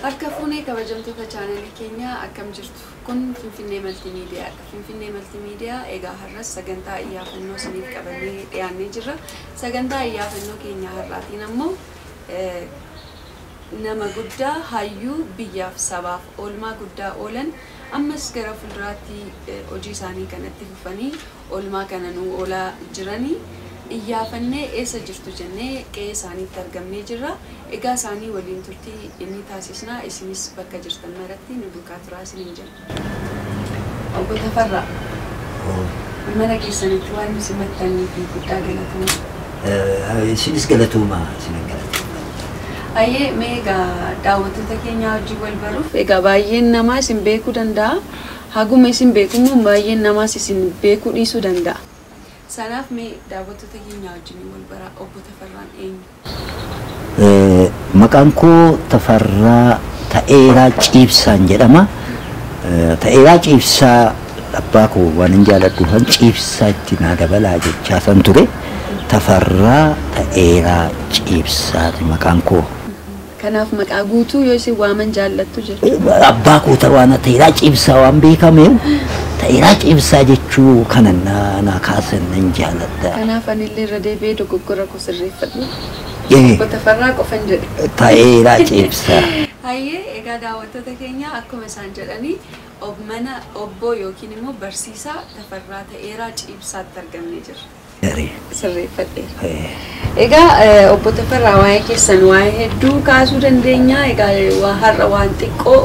Harka fuunee kabajamtoota chaanalii keenyaa akkam jirtu? Kun Finfinnee Maltiimiidiyaadha. Finfinnee Maltiimiidiyaa egaa har'as sagantaa iyyaafannoo isiniif qabannee dhiyaannee jirra. Sagantaa iyyaafannoo keenya har'aatiin ammoo nama guddaa hayyuu biyyaaf sabaaf oolmaa guddaa oolan ammas gara fuulduraatti hojii isaanii kanatti fufanii oolmaa kana nuu oolaa jiranii iyyaafannee eessa jirtu jennee qe'ee isaaniitti argamnee jirra. Egaa isaanii waliin turtii inni taasisnaa isinis bakka jirtan maratti nu duukaa turaa isiniin jenna. Obbo Tafarraa, mana keessanitti waan nu simattanii fi guddaa galatooma. Isinis galatooma, isinan galatooma. Ayyee, mee egaa daawwattoota keenya wajjin wal baruuf egaa baay'een namaa isin beekuu danda'a. Haguma isin beeku immoo baay'een namaas isin beekuu dhiisuu danda'a. Sanaaf mee daawwattoota keenya wajjin wal baraa, Obbo Tafarraan eenyu? Maqaan koo Tafarraa Ta'eeraa Ciibsaan jedhama. Ta'eeraa Ciibsaa abbaa koo waan hin jaaladhuufan Ciibsaa itti naa dabalaa jechaa san ture. Tafarraa Ta'eeraa Ciibsaati maqaan koo. Kanaaf maqaa guutuu yoo isin waaman jaallattu jechuudha. Abbaa koo waan Ta'eeraa Ciibsaa waan beekameef Ta'eeraa Ciibsaa jechuu kana naa kaasan nan jaaladha. Kanaaf anillee irra deebi'ee dogoggora koo sirreeffadhu. Obbo Tafarraa qofan jedhe. Ta'eeraa Ciibsaa. Hayyee, egaa daawwattoota keenya, akkuma isaan jedhanii mana obbo yookiin immoo barsiisaa Tafarraa Ta'eeraa Ciibsaatti argamnee jirra. Sirreeffadheera. Egaa Obbo Tafarraa, waa'ee keessan waa'ee hedduu kaasuu dandeenya. Egaa waa har'a waan xiqqoo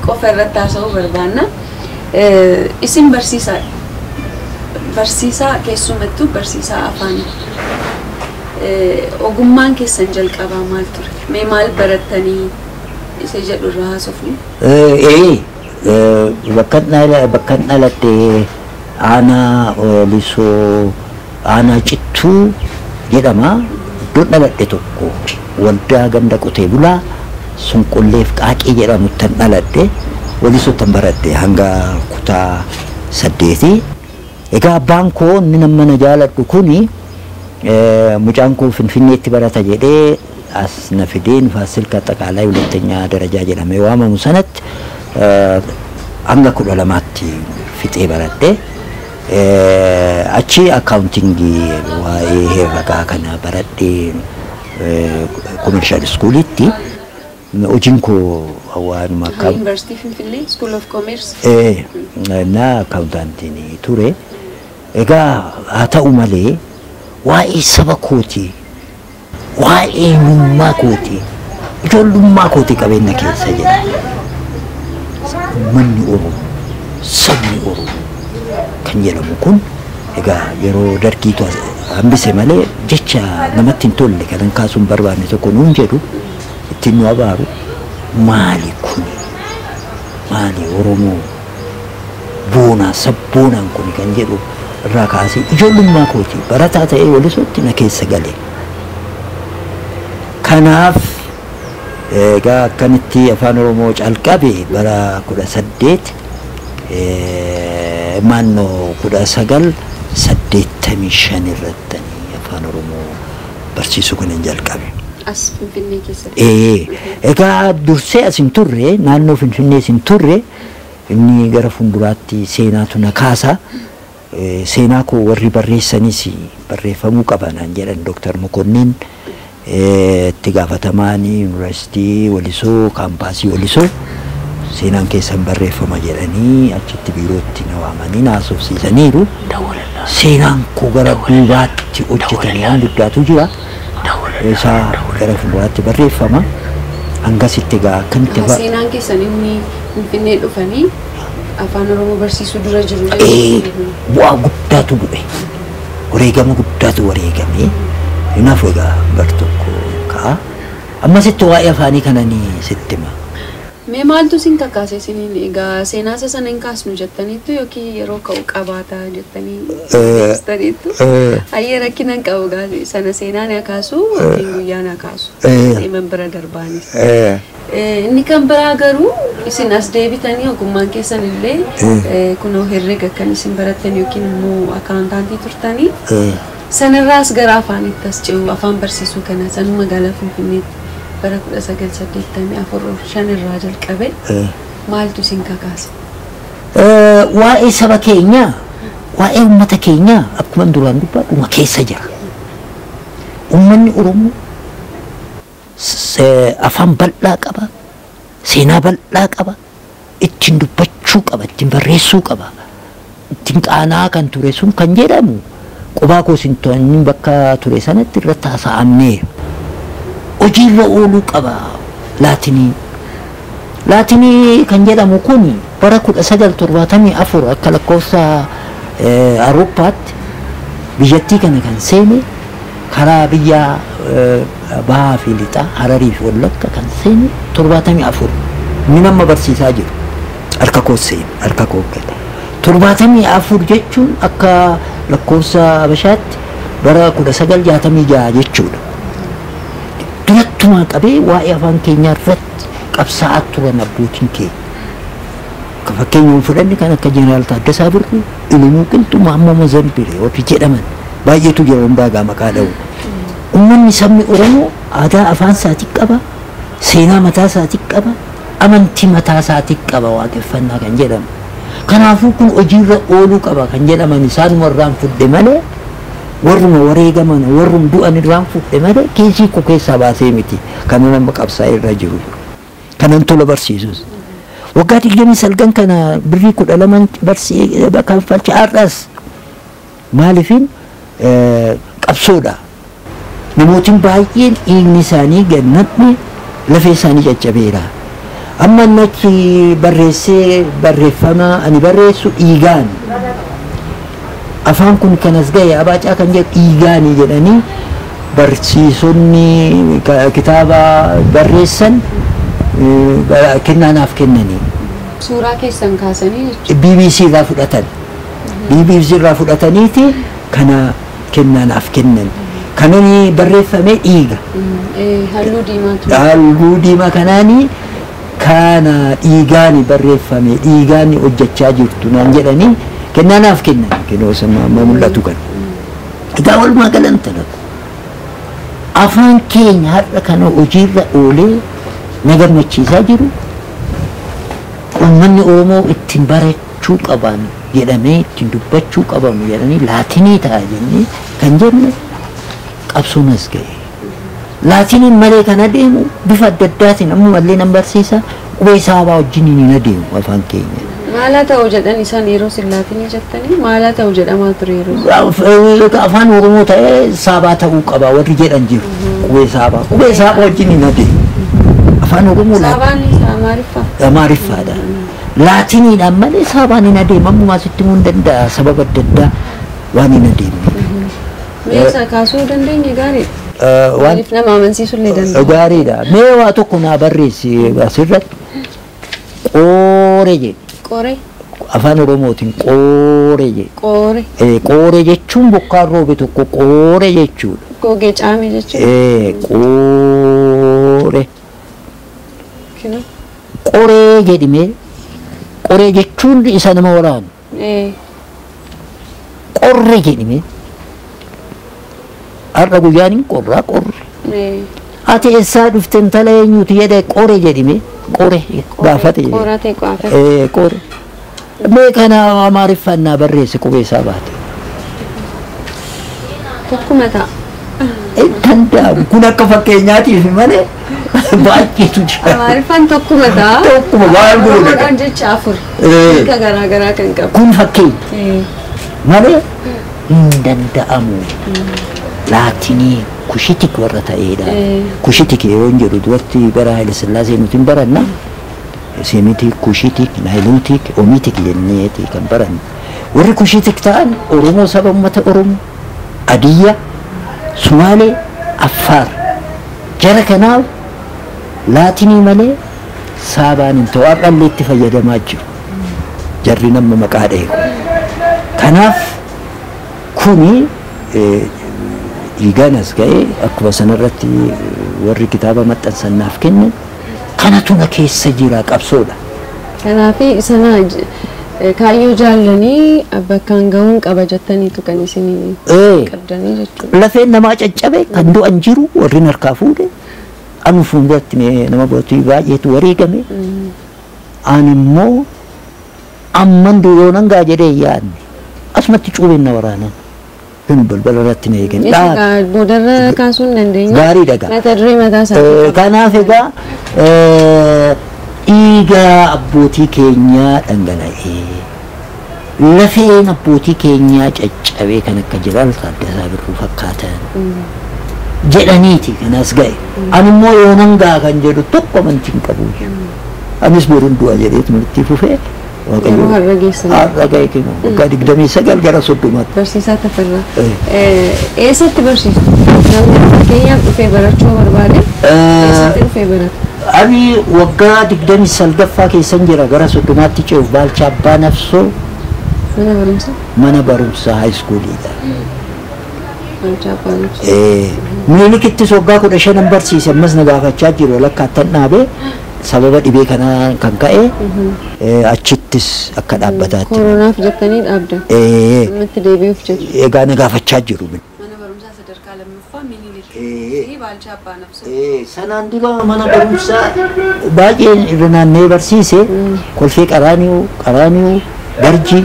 qofa irratti haasa'uu barbaanna. Isin barsiisaadha. Barsiisaa, keessumattuu barsiisaa afaanii. Ogummaan keessan jalqabaa maal ture? Mee maal barattanii isa jedhu irraa haasofnu? Bakka dhaladhe aanaa Walisoo, aanaa Cittuu jedhama. Iddoon dhaladhe tokko waldaa ganda qotee bulaa Sunqulleef Qaaqii jedhamuttan dhaladhe. Walisootan baradhe hanga kutaa 8. Egaa abbaan koo inni nama na jaaladhu kuni mucaan koo Finfinneetti barata jedhee as na fidee ንፋስ ስልክ አጠቃላይ ሁለተኛ ደረጃ jedhamee waamamu sanatti hanga 12tti fixee baradhe. Achi accountingii, waa'ee herregaa kana baradhee commercial schoolitti hojiin koo waanuma akka Yuunivarsiitii Finfinnee School of Commerce. Na accountantiin ture. Egaa haa ta'u malee waa'ee saba kootii, waa'ee eenyummaa kootii, ijoollummaa kootii qabeenya keessa jira. Uummanni Oromoo, sabni Oromoo kan jedhamu kun egaa yeroo dargiitu hambise malee jecha namatti hin tolle kanan kaasuun barbaanne tokko nuun jedhu ittiin nu abaaru. Maali kuni, maali Oromoo boonaa sabboonaan kuni kan jedhu irraa kaasee ijoollummaa kootii barataa ta'ee Walisootti na keessa gale. Kanaaf egaa akkanitti afaan Oromoo calqabe bara 18 maannoo 1985 irrattanii afaan Oromoo barsiisuu kanan jalqabe. As Finfinnee keessatti. Egaa dursee as hin turre, naannoo Finfinnee hin turre. Inni gara fuulduraatti seenaatu na kaasa. Seenaa koo warri barreessanis barreeffamuu qaba naan jedhan Dooktar Mokonnin, itti gaafatamaan yuunivarsiitii Walisoo, kaampaasii Walisoo, seenaan keessan barreeffama jedhanii achitti biirootti na waamanii na haasofsiisaniiru. Seenaan koo gara duubaatti hojjetame waan guddaatu jira. Isaa gara fuulduraatti barreeffama. Hangasitti egaa akkamitti Seenaan keessan inni Finfinnee dhufanii afaan Oromoo barsiisuu dura jiru jechuudha. Bu'aa guddaatu bu'e. Wareegama guddaatu wareegame. Kanaaf egaa bar tokko ka'a. Ammasitti waa'ee afaanii kana ni sitti hima. Mee maaltu isin kakaase isiniin? Egaa seenaa isa sana hin kaasnu jettaniittu yookiin yeroo ka'u qabaata jettanii jettaniittu? Hayyee, rakkina hin qabu, sana seenaan haa kaasu yookiin guyyaan haa kaasu. Deeman bira darbaanis. Inni kan biraa garuu isin as deebitanii ogummaan keessan illee kunoo herrega kan isin barattan yookiin immoo accountantii turtanii sanirraas gara afaanitti as ce'u, afaan barsiisuu kana sanuu magaalaa Finfinneetti Bara 1984 shan irraa jalqabe maaltu isin kakaase? Waa'ee saba keenyaa, waa'ee uummata keenyaa akkuma duraan dubbadhu keessa jira. Uummanni Oromoo afaan bal'aa qaba, seenaa bal'aa qaba, ittiin dubbachuu qaba, ittiin barreessuu qaba. Ittiin qaanaa kan ture sun kan jedhamu qubaa koos hin to'annin bakka ture sanatti irratti haasa'amneera. Hojiirra ooluu qaba laatinii. Laatinii kan jedhamu kun bara 1974 akka lakkoofsa Awurooppaatti biyyattii kana kan seene karaa biyya bahaa fi lixaa Hararii fi Wallagga kan seene 74 inni nama barsiisaa jiru harka koo seene harka koo gale. 74 jechuun akka lakkoofsa Habashaatti bara 1966 jechuudha. Durattumaa qabee waa'ee afaan keenyaa irratti qabsaa'aa turan abbootiin keenya. Fakkeenya fudhanne kan akka Jeneraal Taaddasaa Birruu, Ilimuu Qilxuu, Maammoo Mazambiree warri jedhaman baay'eetu jira hundaa maqaa dha'u. Uummanni sabni Oromoo aadaa afaan isaatii qaba, seenaa mataa isaatii qaba, amantii mataa isaatii qaba waaqeffannaa kan jedhamu. Kanaafuu kun hojiirra ooluu qaba kan jedhaman isaanuma irraan fudhe malee warruma wareegaman warruma du'an irraan fudhe malee keesii koo keessaa baasee miti kan nama qabsaa'ee irra jiru. Kanan tola barsiisus. Waggaa 29 kana birrii 12 kanfalcha har'as maaliifin qabsoodha. Namootiin baay'een dhiigni isaanii gannatni lafee isaanii caccabeera. Amma inni achi barreessee barreeffama ani barreessu dhiigaan. Afaan kun kanas ga'e abaacaa kan jedhu dhiigaanii jedhanii barsiisonni kitaaba barreessan kennaa naaf kennanii. Suuraa keessan kaasanii jechuudha. BBC irraa fudhatan. BBC irraa fudhataniiti kana kennaa naaf kennan. Kanani barreeffame dhiiga. Halluu diimaatu. Halluu diimaa kanaanii kana dhiigaani barreeffame dhiigaani hojjechaa jirtu naan jedhanii kennaa naaf kennan. Kenoo sana amma mul'atu kan. Egaa walumaa galanta lagu. Afaan keenya har'a kana hojiirra oolee na gammachiisaa jiru. Uummanni Oromoo ittiin barachuu qaban jedhamee ittiin dubbachuu qaban jedhanii laatinii ta'a jennee kan jenne qabsoon as ga'e. Laatiniin malee kan adeemu bifa adda addaatiin ammallee nan barsiisa qubee saabaa wajjin hin adeemu afaan keenya. Maal ta'u jedhan isaan yeroo isin laatinii jettanii maal ta'u jedhamaa ture yeroo? Afaan Oromoo ta'ee saabaa ta'uu qaba warri jedhan jiru qubee saabaa. Qubee saabaa wajjin hin adeemu. Afaan Oromoo Saabaan Amaariffaa. Amaariffaadha. Laatiniidhaan malee saabaan hin adeemu ammumaa sitti himuu hin danda'a sababa adda addaa waan hin adeemne. Mee isa kaasuu dandeenye gaariidha. Waan Maaliif nama amansiisuu illee danda'a. Gaariidha. Mee waa tokko naa barreessi asirratti qoore jedhu. Qoree. Afaan Oromootiin qoore jedhu. Qoore. Qoore jechuun bokkaan roobe tokko qoore jechuudha. Gogee caame jechuudha. Qoore. Kinu. Qoree jedhimee qoree jechuun isa nama waraanu. Qorre jedhimee har'a guyyaan hin qorraa qorre. Ati eessaa dhufte intala eenyuuti jedhee qore jedhimee qore gaafate jedhe. Qorate gaafate. Qore. Mee kana Amaariffaan naa barreesse qubee isaa baate. Tokkuma ta'a. Hin danda'amu kun akka fakkeenyaatiif malee baay'eetu jira. Amaariffaan tokkuma ta'a. Tokkuma waan goone. Oromoodhaan jecha afur. Hiika garaa garaa kan qabu. Kun fakkeenya malee hin danda'amu. Laatinii kushitik warra ta'eedha. Kushitik yeroo hin jedhu duratti bara Haile Sillaasee nuti hin baranna. Semitik, kushitik, naayiluutik, omitik jenneeti kan barannu. Warri kushitik ta'an Oromoo saba uummata Oromoo, Adiyya, Sumaalee, Affaar. Jara kanaaf laatinii malee saabaan hin ta'u har'allee itti fayyadamaa jiru. Jarri nama maqaa dha'e kun. Kanaaf kuni dhiigaan as ga'ee akkuma sanarratti warri kitaaba maxxansan naaf kennan kanatu na keessa jira qabsoodha. Kanaaf sana kaayyoo jaallanii bakkaan gahuun qaba jettaniitu kan isin qabdanii jechuudha. Lafeen namaa caccabe kan du'an jiru warri harkaa fuudhe Anu fuulduratti nama baay'eetu wareegame. Ani immoo amman duuyoonan gaa jedhee yaadne asumatti cuubeen na waraanan. Kun balbala irratti na eegan. Boodarra kaasuu hin dandeenye. Gaarii dhagaa. Mata duree mataa isaa. Kanaaf egaa dhiiga abbootii keenyaa dhangala'ee lafeen abbootii keenyaa caccabee kan akka jiran Taaddasaa Birruu fakkaatan jedhaniiti kanas ga'e. Ani immoo yoonan gaa kan jedhu tokko amantii hin qabu. Anis boruun du'a jedheet murtii fufee Yeroo har'a geessan. Har'a ga'e kennu waggaa 29 gara 30tti. Barsiisaa Tafarraa. Eessatti barsiistu? Namni fakkeenyaaf dhufee barachuu barbaade eessatti dhufee barata? Ani waggaa 29ffaa keessan jira gara 30tti ce'uuf Baalchaa Abbaa Nafsoo Mana barumsaa? Mana barumsaa haayiskuuliidha. Baalchaa Abbaa Nafsoo. Minilikittis waggaa 15 barsiise ammas na gaafachaa jiru lakkaattan dhaabee sababa dhibee kanaa kan ka'e achittis akka dhaabbataatti. Koronaaf jettanii dhaabdan. Ammatti deebi'uuf jettu. Egaa na gaafachaa jiru. Mana barumsaa sadarkaa lammaffaa Minilik fi Baalchaa Abbaa Nafsoo. Sanaan dura mana barumsaa baay'een irra naannee barsiise Kolfee Qaraaniyoo Garjii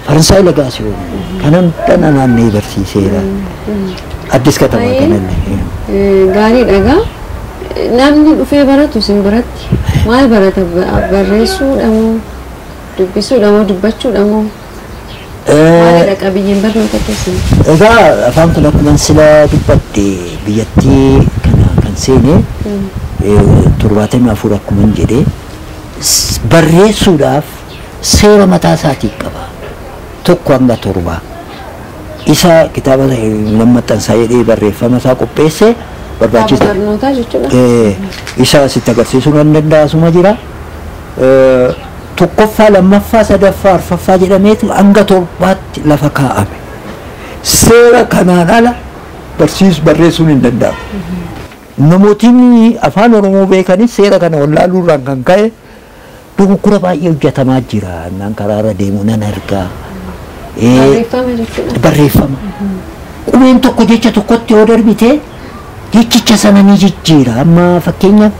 Faransaay Lagaasiyoo kanan dana naannee barsiiseera. Addis Katamaa kanallee. Gaarii dhagaa. Namni dhufee baratu isin biratti maal barata? Barreessuudha moo dubbisuudha moo dubbachuudha moo maalidha qabiyyeen barnoota keessan? Egaa afaan kun akkuma sila dubbadde biyyattii kana kan seene 74 akkuma jedhe barreessuudhaaf seera mataa isaatii qaba. 1 hanga 7 isa kitaaba lammaxxansaa jedhee barreeffama isaa qopheesse. Barbaachisa. Barnootaa jechuudha. Isa sitti agarsiisuu nan danda'a suma jira. 1ffaa 2ffaa 3ffaa 4ffaa jedhameetu hanga 7tti lafa kaa'ame. Seera kanaan ala barreessuun hin danda'amu. Namootni afaan Oromoo beekanis seera kana wallaaluurraan kan ka'e dogoggora baay'ee hojjetamaa jira. Naan karaarra deemu nan argaa. Barreeffama jechuudha. Barreeffama. Qubeen tokko jecha tokkotti yoo darbite jechicha sana ni jijjiira. Amma fakkeenyaaf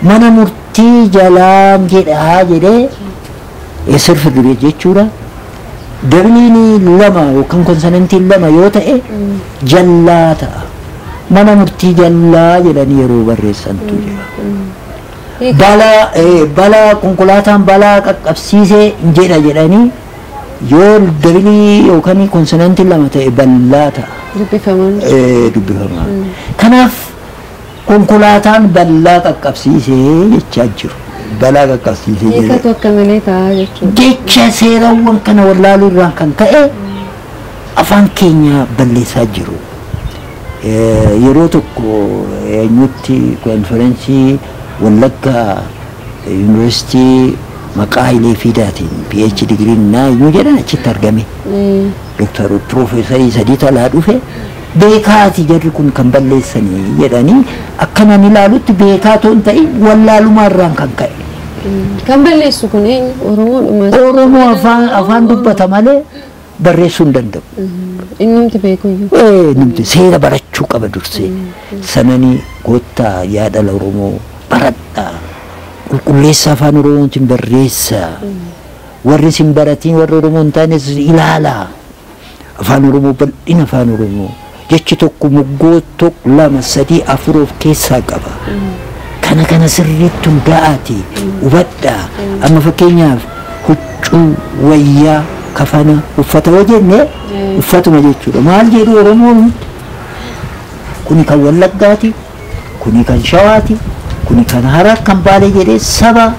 mana murtii jalaan jedhaa jedhee sirfi duree jechuudha. Dabiliin 2 yookaan konsonantiin 2 yoo ta'e jallaa ta'a. Mana murtii jallaa jedhanii yeroo barreessantu jira. Balaa konkolaataan balaa qaqqabsiisee jedha jedhanii yoo dabilii yookaan konsonantiin 2 ta'e bal'aa ta'a. Dubbifamaa. Kanaaf konkolaataan bal'aa qaqqabsiisee jechaa jiru. Balaa qaqqabsiisee jedha. Hiikatu akka malee ta'a jechuudha. Jecha seerawwan kana wallaaluurraan kan ka'e afaan keenya balleessaa jiru. Yeroo tokko eenyutti konferensii Wallaggaa Yuunivarsiitii maqaa Hayilee Fiidaatiin PhD digiriin naa eenyu jedhan achitti argame. Doktar Piroofeesarii 3 talaa dhufe beekaati jarri kun kan balleessanii jedhanii akkanaan ilaalutti beekaa toon ta'in wallaalumaarraan kan ka'e. Kan balleessu kun eenyu? Oromoodhuma. Oromoo afaan dubbata malee barreessuu hin danda'u. Innumti beekuyyuu. Innumti seera barachuu qaba dursee. Sananii goottaa yaadala Oromoo baradhaa. Qulqulleessa afaan Oromootiin barreessaa. Warri isin baratiin warri Oromoo hin taanes ilaalaa. Afaan Oromoo bal'ina afaan Oromoo. Jechi tokko moggoo tokko 2 3 4 of keessaa qaba. Kana sirriitti hundaa'aati hubadhaa. Amma fakkeenyaaf huccuu wayyaa kafana uffata yoo jenne uffatuma jechuudha. Maal jedhu Oromoon kuni kan Wallaggaati, kuni kan Shawaati, kuni kan Harar kan Baalee jedhee saba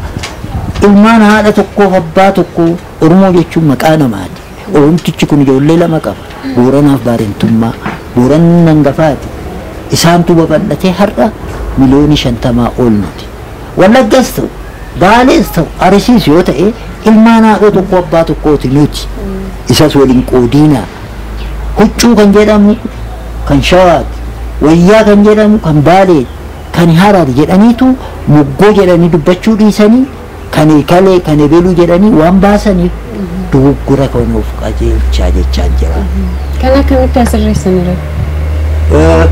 ilmaan haadha tokkoof abbaa tokko Oromoo jechuun maqaa namaati. Oromtichi kun ijoollee 2 qaba. Booranaaf Baarentummaa, Booranni hangafaati. Isaantu babal'atee har'a miliyoonii 50 ol nuti. Wallaggas ta'u, Baalees ta'u, Arsiis yoo ta'e ilmaan haadha tokko abbaa tokkooti nuti. Isas waliin qoodiinaa. Huccuu kan jedhamu kan Shawaati, wayyaa kan jedhamu kan Baalee, kan Harar jedhaniitu moggoo jedhanii dubbachuu dhiisanii kan Kalee kan Ebeluu jedhanii waan baasaniif dogoggora kan of qajeelchaa jechaa jira. Kan akkamitti asirreessan irratti?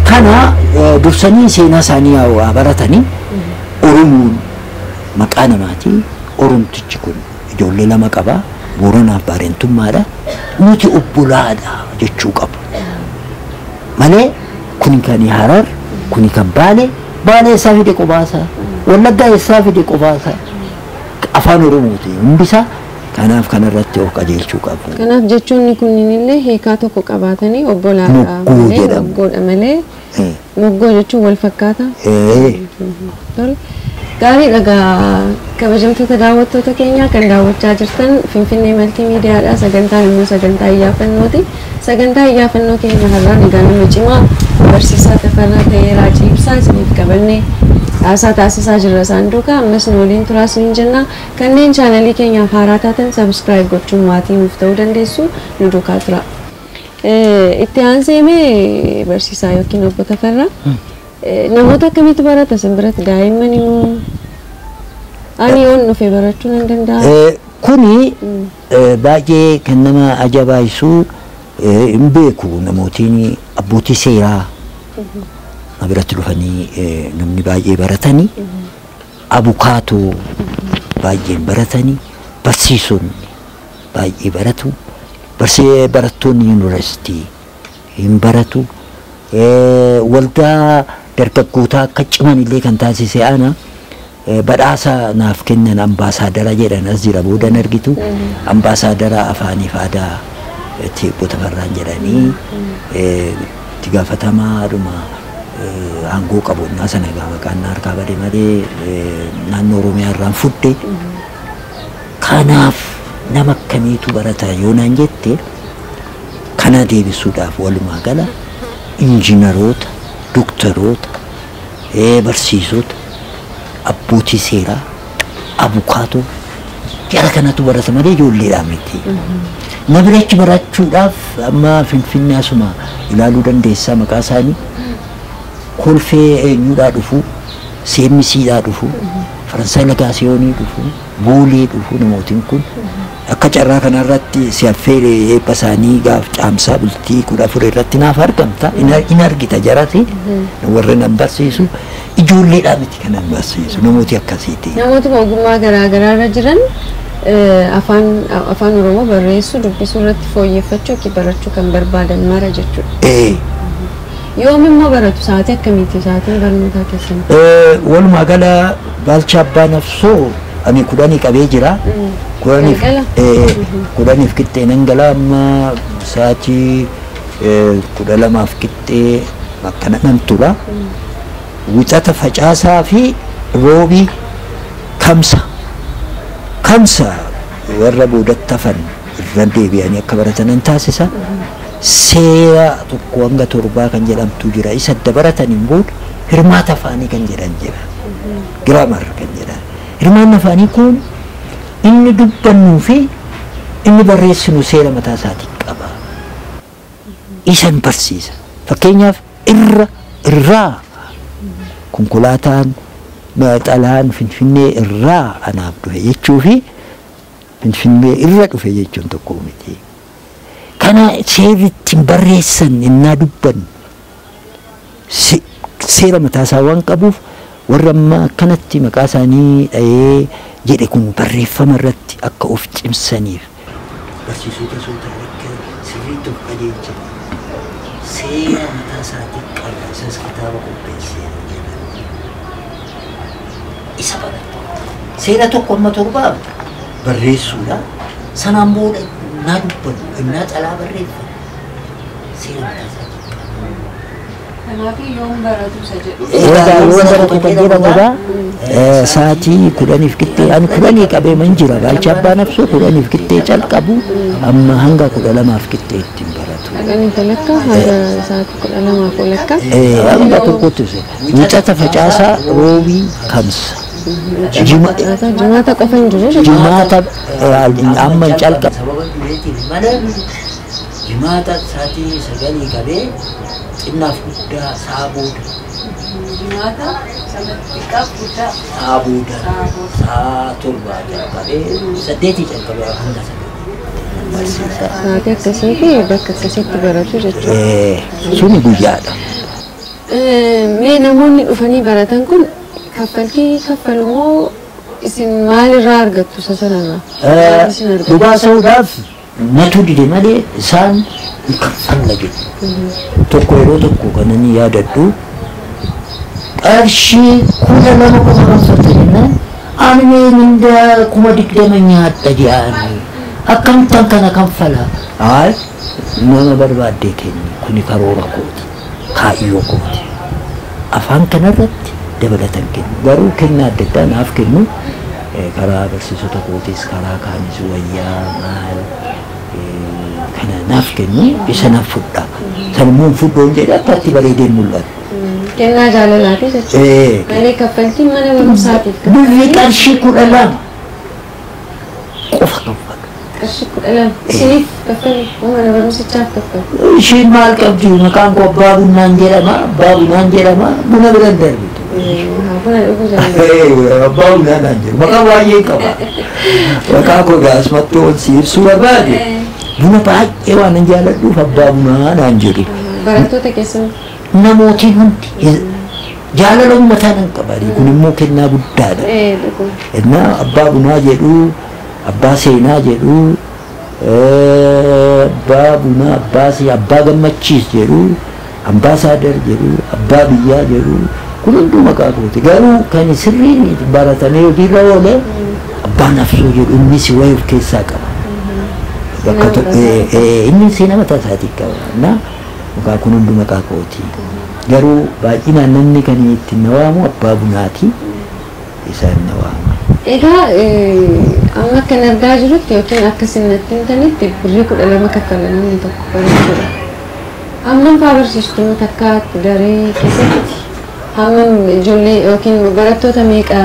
Kana dursanii seenaa isaanii haa baratanii. Oromoon maqaa namaati. Oromtichi kun ijoollee lama qaba. Booranaaf Baarentummaadha. Nuti obbolaadha jechuu qabu. Malee kuni kan Harar, kuni kan Baalee, Baalee eessaa fide qobaasaa, Wallaggaa eessaa fide qobaasaa. Afaan Oromooti hundisaa. Kanaaf kanarratti of qajeelchuu qabu. Kanaaf jechoonni kunniin illee hiikaa tokko qabaatanii obbolaadha Moggoo malee jedhamu. Moggoodha malee moggoo jechuun wal fakkaata. Tole. Gaariidha egaa kabajamtoota daawwattoota keenyaa kan daawwachaa jirtan Finfinnee Maltiimiidiyaadha. Sagantaan immoo sagantaa iyyaafannooti. Sagantaa iyyaafannoo keenya har'aan egaa nama cimaa barsiisaa Tafarraa Ta'eeraa Ciibsaa isiniif qabannee haasaa taasisaa jirra isaan duukaa. Ammas nu waliin turaa isiniin jenna. Kanneen chaanalii keenyaaf haaraa taatan subscribe gochuun maatii nuuf ta'uu dandeessu, nu duukaa tura. Itti aansee mee barsiisaa yookiin obbo Tafarraa, namoota akkamiitu barata isin biratti? Daa'imman immoo ani yoon dhufe barachuu nan danda'a? Kuni baay'ee kan nama ajaa'isu hin beeku. Namootiin abbootii seeraa na biratti dhufanii namni baay'ee baratanii, abukaatoo baay'een baratanii, barsiisonni baay'ee baratu, barattoonni yuunivarsiitii hin baratu. Waldaa dargaggootaa akka ciman illee kan taasise ana. Badhaasa naaf kennan ambaasaadara jedhan as jira boodan argitu, ambaasaadara afaaniif aadaa itti obbo Tafarraan jedhanii itti gaafatamaadhuma aangoo qabu innaa sana egaa maqaan na harkaa bade malee naannoo Oromiyaa irraan fudde. Kanaaf nama akkamiitu barata yoo naan jette, kana deebisuudhaaf walumaa gala injiinaroota, doktaroota, barsiisota, abbootii seeraa, abukaatoo jara kanatu barata malee ijoolleedhaa miti. Na birachi barachuudhaaf amma Finfinnee asuma ilaaluu dandeessaa maqaa isaanii. Kolfee eenyuudhaa dhufu, CMCdhaa dhufu, Faransaay Lagaasiyoonii dhufu, Boolee dhufu namootiin kun. Akka carraa kanarratti si affeere eebba isaanii gaaf caamsaa bultii 14 irratti naaf argamta. In argita jarati warra nan barsiisu ijoolleedhaa miti kan nan barsiisu, namooti akkasiiti. Namootuma ogummaa garaa garaa irra jiran afaan Oromoo barreessuu dubbisuu irratti fooyyeffachuu yookiin barachuu kan barbaadan mara jechuudha. Yoom immoo baratu? Sa'aatii akkamiiti sa'aatiin barnootaa keessan? Walumaa gala Baalchaa Abbaa Nafsoo ani 10 qabee jira. 10f Galgala? 10f qixxee nan gala, amma sa'aatii 12f qixxee akkana nan tura. Wixata, facaasaa fi roobii, kamsa. Kamsa warra boodatti hafan irra deebi'anii akka baratanan taasisa. Seera 1 hanga 7 kan jedhamtu jira. Isa adda barataniin booda hirmaata afaanii kan jedhan jira. Grammar kan jedhan. Hirmaanni afaanii kun inni dubbannuu fi inni barreessinu seera mataa isaatii qaba. Isan barsiisa. Fakkeenyaaf irra, irraa, konkolaataan xalaan Finfinnee irraa anaaf dhufe jechuu fi Finfinnee irra dhufe jechuun tokko miti. Kana seerri ittiin barreessan innaa dubbannu seera mataa isaa waan qabuuf warra amma akkanatti maqaa isaanii dha'ee jedhe kun barreeffama irratti akka of cimsaniif. Barsiisota osoo ta'an akka sirriitti of qajeelchan seera mataa isaatii qaba, isas kitaaba qopheessee jedha. Isa barata. Seera 1 hamma 7 barreessuudha. Sanaan booda innaa dubbannu, innaa xalaa barreeffannu seera mataa isaatii qaba. Kanaaf yoom baratu isa jedhu. Egaa yoo baratu kan jedhamudha. Sa'aatii 10f qixxee ani 10 qabee man jira. Baalchaa Abbaa Nafsoo 10f qixxee calqabu amma hanga 12f qixxee ittiin baratu. 10 walakkaa hanga sa'aatii 12f walakkaa. Hanga tokkotti wixata, facaasaa, roobii, kamsa. Facaasaa, jimaata qofa hin jiru jechuudha. Jimaata amma hin calqabu. Sababa dhibeetiif malee jimaata sa'aatii 9 qabee xinnaaf guddaa sa'a booda. Jimaata xiqqaaf guddaa. Sa'a booda sa'a 7 calqabee, 8 calqabee hanga 9 barsiisa. Sa'aatii akkasii fi bakka akkasiitti baratu jechuudha. Suni guyyaadha. Mee namoonni dhufanii baratan kun kaffaltii kaffalu moo isin maalirraa argattu isa sanarraa? Isin argattu? Dhugaa sa'uudhaaf natu dide malee isaan hin kaffalla jedhu. Tokko yeroo tokko kan inni yaadadhu qarshii 12 qofa kaffalta jennaan ani mee mindaa 20,000 nyaadha jedhanii akkamittan kana kaffala? Hayi nama barbaaddee kenni kuni karoora kooti kaayyoo kooti. Afaan kanarratti dabalatan kennu garuu kennaa adda addaa naaf kennu karaa barsiisota kootis karaa kaanis wayyaa maal kana naaf kennu isa naaf fudha. San immoo hin fudhu hin jedhe akka itti bareedee mul'atu. Kennaa jaalalaati jechuudha. Malee kaffaltiin mana barumsaatiif Birrii qarshii 12 qofa kaffala. Qarshii 12 isiniif kaffalu mana barumsichaaf kaffalu. Ishiin maal qabdi maqaan koo abbaa bunaan jedhama abbaa bunaan jedhama buna bira hin darbitu. Buna dhuguu jaalladha. Abbaa bunaa naan jedhu maqaa baay'ee qaba. Maqaa koo gaasmattuu ol si ibsuu barbaade buna baay'ee waan hin jaalladhuuf abbaa bunaa naan jedhu. Barattoota keessan Namootiin hundi jaalala uummataa nan qaba kun immoo kennaa guddaadha. Innaa abbaa bunaa jedhu abbaa seenaa jedhu abbaa bunaa abbaa abbaa gammachiis jedhu ambaasaader jedhu abbaa biyyaa jedhu kun hunduu maqaa kooti garuu kan sirriin baratamee hojiirra oole abbaa nafsoo jedhu innis wayii of keessaa qaba. Bakka inni seenaa mataa isaatii qaba. Innaa maqaa kun hunduu maqaa kooti. Garuu baay'inaan namni kan ittiin na waamu abbaa bunaati isaan na waama. Egaa amma kan argaa jirutti yookiin akka isin natti himtanitti birrii 12 kaffala namni tokko barachuudha. Hammam fa'aa barsiistu takka daree keessatti? Hammam ijoollee yookiin barattoota meeqa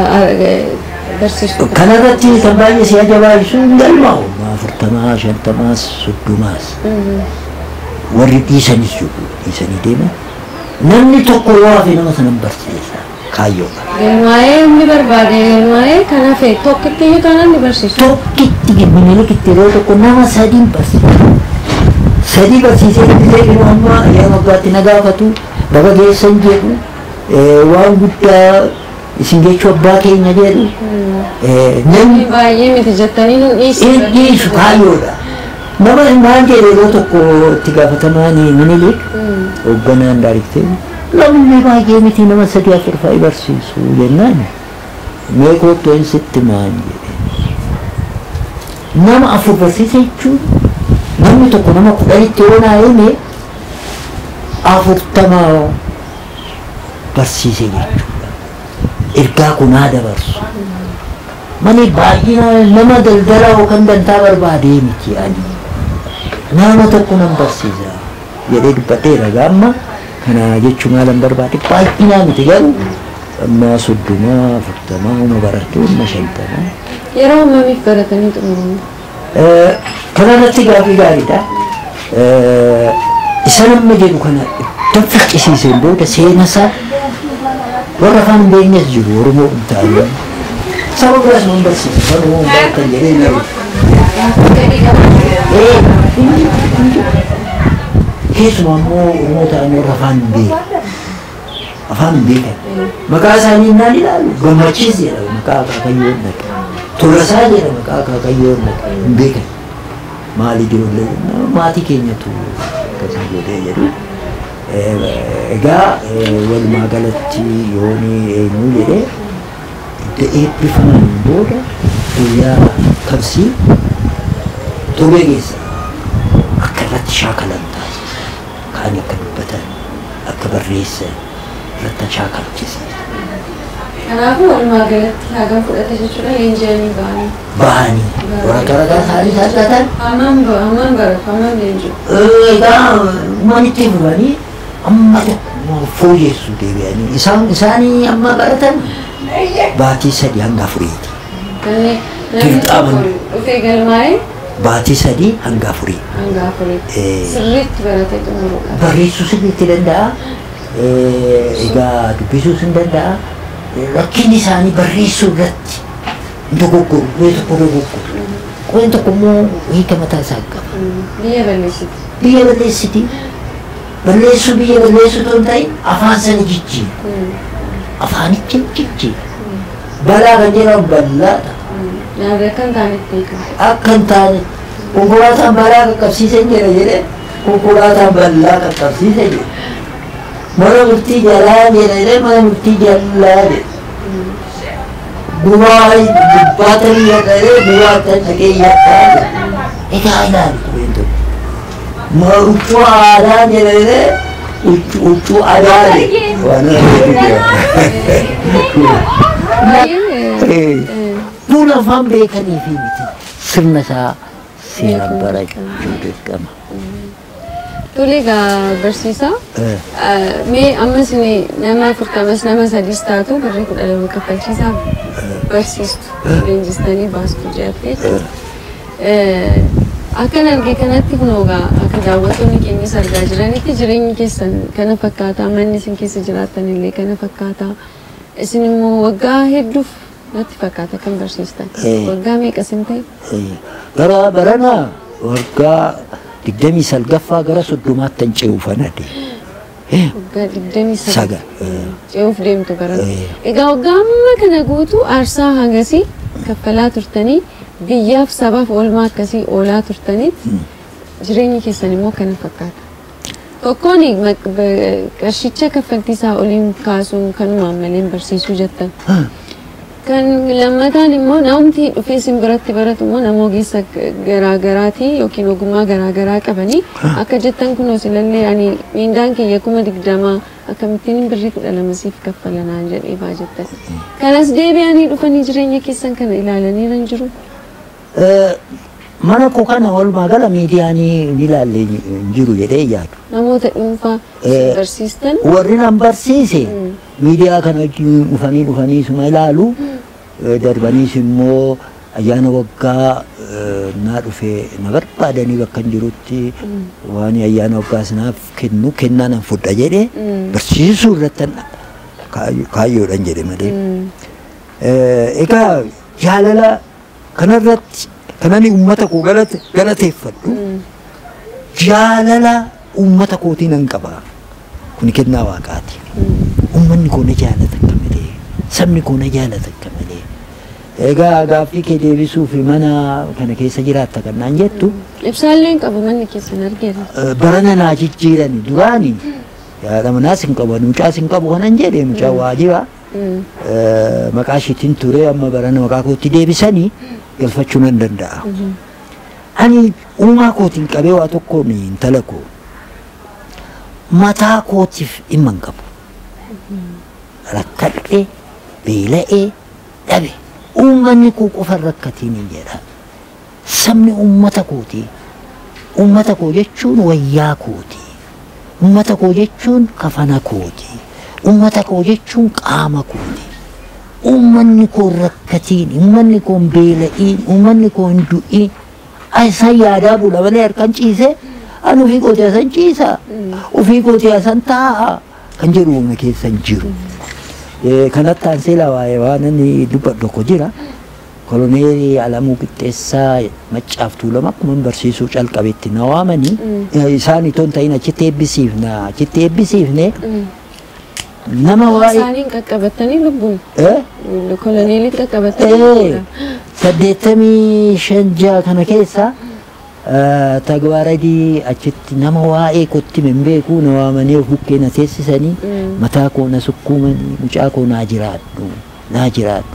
barsiistu? Kanarratti kan baay'ee si ajaa'ibu hin galmaa'u. 40, 50, 30s. Warri dhiisanis jiru dhiisanii deeman. Namni tokko yoo hafe nama sana barsiisa kaayyoodha. Galmaa'ee inni barbaade galmaa'ee kan hafe tokkitti iyyuu taanaan ni barsiisu. Tokkitti Minilikitti yeroo tokko nama sadiin barsiisa. Sadii barsiisee illee yeroo ammaa yeroo waggaatti na gaafatu baga geessan jedhu waan guddaa isin jechuu abbaa keenya jedhu namni baay'ee miti jettanii nu dhiisu. Hin dhiisu kaayyoodha. Nama maal jedhe yeroo tokko itti gaafatamaan Minilik hoogganaan daariktee namni baay'ee miti nama sadii afur fa'i barsiisu jennaan mee kottu hin sitti maan jedhe. Nama afur barsiisa jechuun namni tokko nama 10tti yoo naa hime 40 barsiise jechuudha. Ergaa kun haa dabarsu. Malee baay'ina nama daldalaa yookaan dantaa barbaadee miti ani. Nama tokko nan barsiisa jedhee dubbadheera gaamma kana jechuun maalan barbaade baay'inaa miti garuu amma 30, 40, uma barattu amma 50. Yeroo hammamiif baratanii xumuramu? Kanarratti gaaffii gaariidha. Isa nama jedhu kana iddoo ficcisiiseen booda seena isaa warra afaan hin beeknes jiru Oromoo hin ta'an. Saba biraas nan barsiisa afaan Oromoo hin baratan jedhee hin yaadu. Keessumaa immoo Oromoo ta'an warra afaan hin beekan. Afaan hin beekan. Maqaa isaanii naan ilaalu gammachiis jedhama maqaa akaakayyoo hin dhaqe. Tolasaa jedhama maqaa akaakayyoo hin dhaqe hin beekan. Maali ijoollee maatii keenyatu akkasii godhee jedhu. Egaa walumaa galatti yooni eenyu jedhee edda eebbifaman booda guyyaa kabsii torbee keessa akka irratti shaakalan taasisa. Kaan akka dubbatan, akka barreessan irratti shaakalchisiisa. Kanaafuu walumaa galatti hagam fudhate jechuudha leenji'anii ba'anii. Ba'anii waraqaa ragaa isaanii argatan. Hammam hammam baratu hammam leenji'u? Egaa manitti fufanii amma tokko fooyyessu deebi'anii isaan isaanii amma baratan baatii 3 hanga 4ti. Namni Dirqama. tokko dhufee galmaa'ee Baatii 3 hanga 4. hanga 4tti sirriitti baratee xumuruudha. Barreessuu sirriitti danda'a. Egaa dubbisuus hin danda'a. Rakkinni isaanii barreessuu irratti hin dogoggoru. Qubee tokko dogoggoru. Qubeen tokko immoo hiika mataa isaa qaba. Biyya balleessiti. Biyya balleessiti. Balleessuu biyya balleessuu otoo hin ta'in afaan sana jijjiira. Afaanicha jijjiira. Balaa kan jedhamu bal'aadha. Akka hin taanetti beekama. Akka hin taane konkolaataan balaa qaqqabsiisan jedha jedhee konkolaataan bal'aa qaqqabsiisa jedha. Mana murtii jalaa jedha jedhee mana murtii jalaa jedha. Gumaa gubbaatan jedha jedhee gubaatan dhaqee yakkaa jedha. Egaa ilaali qubeen tokko. Huccuu aadaa jedha jedhee huccuu aadaa jedha. Waan Fuula afaan beekanii fi miti sirna isaa seeraan barachuu dirqama. Tole egaa barsiisaa, mee ammas nama 40s nama 3s taatu birrii 12 kaffalchiisaa barsiistu leenjistanii baastu jettee. Akkan arge kanatti kunoo egaa akka daawwattoonni keenyas argaa jiranitti jireenyi keessan kana fakkaataa, manni isin keessa jiraattan illee kana fakkaataa. Isin immoo waggaa hedduuf natti fakkaata kan barsiistan. Waggaa meeqa isin ta'e? Gara baranaa waggaa 29ffaa gara 30tti kan ce'uufan adeema. Waggaa 29 ce'uuf deemtu barana. Egaa waggaa amma kana guutuu aarsaa hangasii kaffalaa turtanii biyyaaf sabaaf oolmaa akkasii oolaa turtanitti jireenyi keessan immoo kana fakkaata. Tokkoon qarshicha kaffaltii isaa oliin kaasuun kanumaan malee barsiisuu jettan. Kan lammataan immoo namni dhufee isin biratti baratu immoo nama ogeessa garaagaraatii yookiin ogummaa garaagaraa qabanii akka jettan kunoo silallee ani miindaan kiyya 20,000 akkamittiin birrii 12 siif kaffala naan jedhee faa jettan. Kanas deebi'anii dhufanii jireenya keessan kana ilaalanii nan jiru. Mana koo kana walumaa gala miidiyaanii ni ilaalle hin jiru jedhee yaadu. Namoota dhuunfaa barsiistan. Warri nan barsiise miidiyaa kana wajjin dhufanii suma ilaalu darbaniis immoo ayyaana waggaa naa dhufee na barbaadanii bakka hin jirutti waan ayyaana waggaa sanaaf kennu kennaa nan fudha jedhee barsiisuu irratti kaayyoodhaan jedhe malee. Egaa jaalala kanarratti kanani uummata koo galateeffadhu jaalala uummata kootii nan qaba. Kuni kennaa waaqaati. Uummanni koo na jaalata akka malee, sabni koo na jaalata akka malee. Egaa gaaffii kee deebisuuf mana kana keessa jiraatta kan naan jettu. Ibsaallee hin qabu manni keessan argeera. Barana naa jijjiirani duraani yaada manaas hin qabu mucaas hin qabu kanan jedhe mucaa waajiba. Maqaa ishiitiin ture amma barana maqaa kootti deebisanii galfachuu nan danda'a. Ani uumaa kootiin qabee waa tokkoon intala koo mataa kootiif dhimma hin qabu. Rakkadhee, beela'ee, dhabe. Uummanni koo qofa rakkatiin hin jedha. Sabni uummata kooti. Uummata koo jechuun wayyaa kooti. Uummata koo jechuun kafana kooti. Uummata koo jechuun qaama kooti. Uummanni koo rakkatiin, uummanni koo hin beela'iin, uummanni koo hin du'iin. Isaan yaadaa bula malee harkaan ciisee ani ofii kootii asan ciisa, ofii kootii asan taa'a kan jedhu uumama keessa hin jiru. Kanatti aansee waa'ee waan inni dubbadhu tokko jira. Koloneelii Alamuu Qixxeessaa Maccaaf Tuulama akkuma barsiisuu calqabetti na waamanii isaan itoo hin ta'in achitti eebbisiifne nama waa'ee isaaniin qaqqabatanii lubbuun koloneelii qaqqabatanii 85 6 kana keessa tagwaaradii achitti nama waa'ee kootti hin beeku na waamanii of bukkee na teessisanii mataa koo na sukkuumanii mucaa koo naa jiraadhu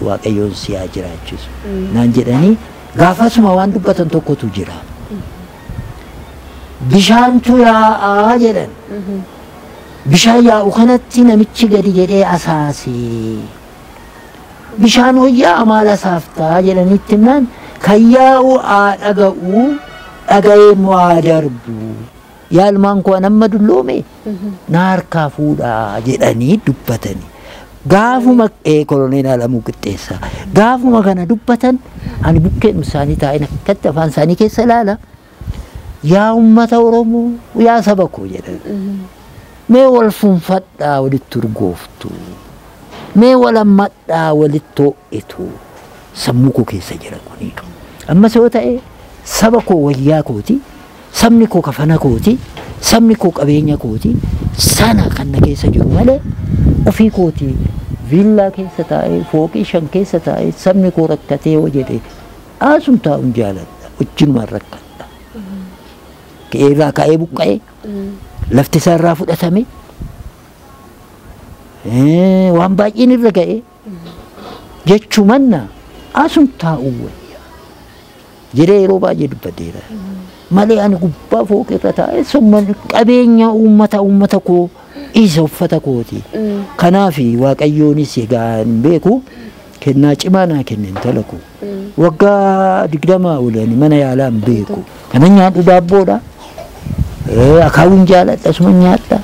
waaqayyoon si haa jiraachisu naan jedhanii gaafasuma waan dubbatan tokkotu jira. Bishaantu yaa'aa jedhan. Bishaan yaa'u kanatti namichi gadi jedhee asaasee bishaan wayyaa maal asaaftaa jedhanitti himnaan kan yaa'u haa dhaga'u dhaga'ee immoo haa darbu. Yaa ilmaan koo amma dulloome na harkaa fuudhaa jedhanii dubbatani. Gaafuma koloneel Alamuu Qixxeessaa gaafuma kana dubbatan ani bukkeen isaanii taa'een akkatti afaan isaanii keessa ilaala. Yaa uummata Oromoo yaa saba koo jedhan. Mee wal funfadhaa walitti urgooftu. Mee wal hammadhaa walitti ho'itu. Sammuu koo keessa jira kuni. Ammas yoo ta'e saba koo wayyaa kooti, sabni koo kafana kooti, Sabni koo qabeenya kooti. Sana kan na keessa jiru malee ofii kooti viillaa keessa taa'ee fooqii 5 keessa taa'ee sabni koo rakkatee yoo jedhe asum taa'uun jaaladha. Wajjinumaan rakkadha. Qe'eerraa ka'ee buqqa'ee lafti isaarraa fudhatame waan baay'een irra ga'e jechuu manna asum taa'uu wayya jedhee yeroo baay'ee dubbadheera. Malee ani gubbaa fooqirra taa'ee summa qabeenya uummata koo isa uffata kooti. Kanaaf Waaqayyoonis egaa hin beeku kennaa cimaa naa kenne intala koo. Waggaa 20 olani mana yaalaa hin beeku. Kana nyaadhu daabboodha. Akaawwiin jaaladha asuma nyaadha.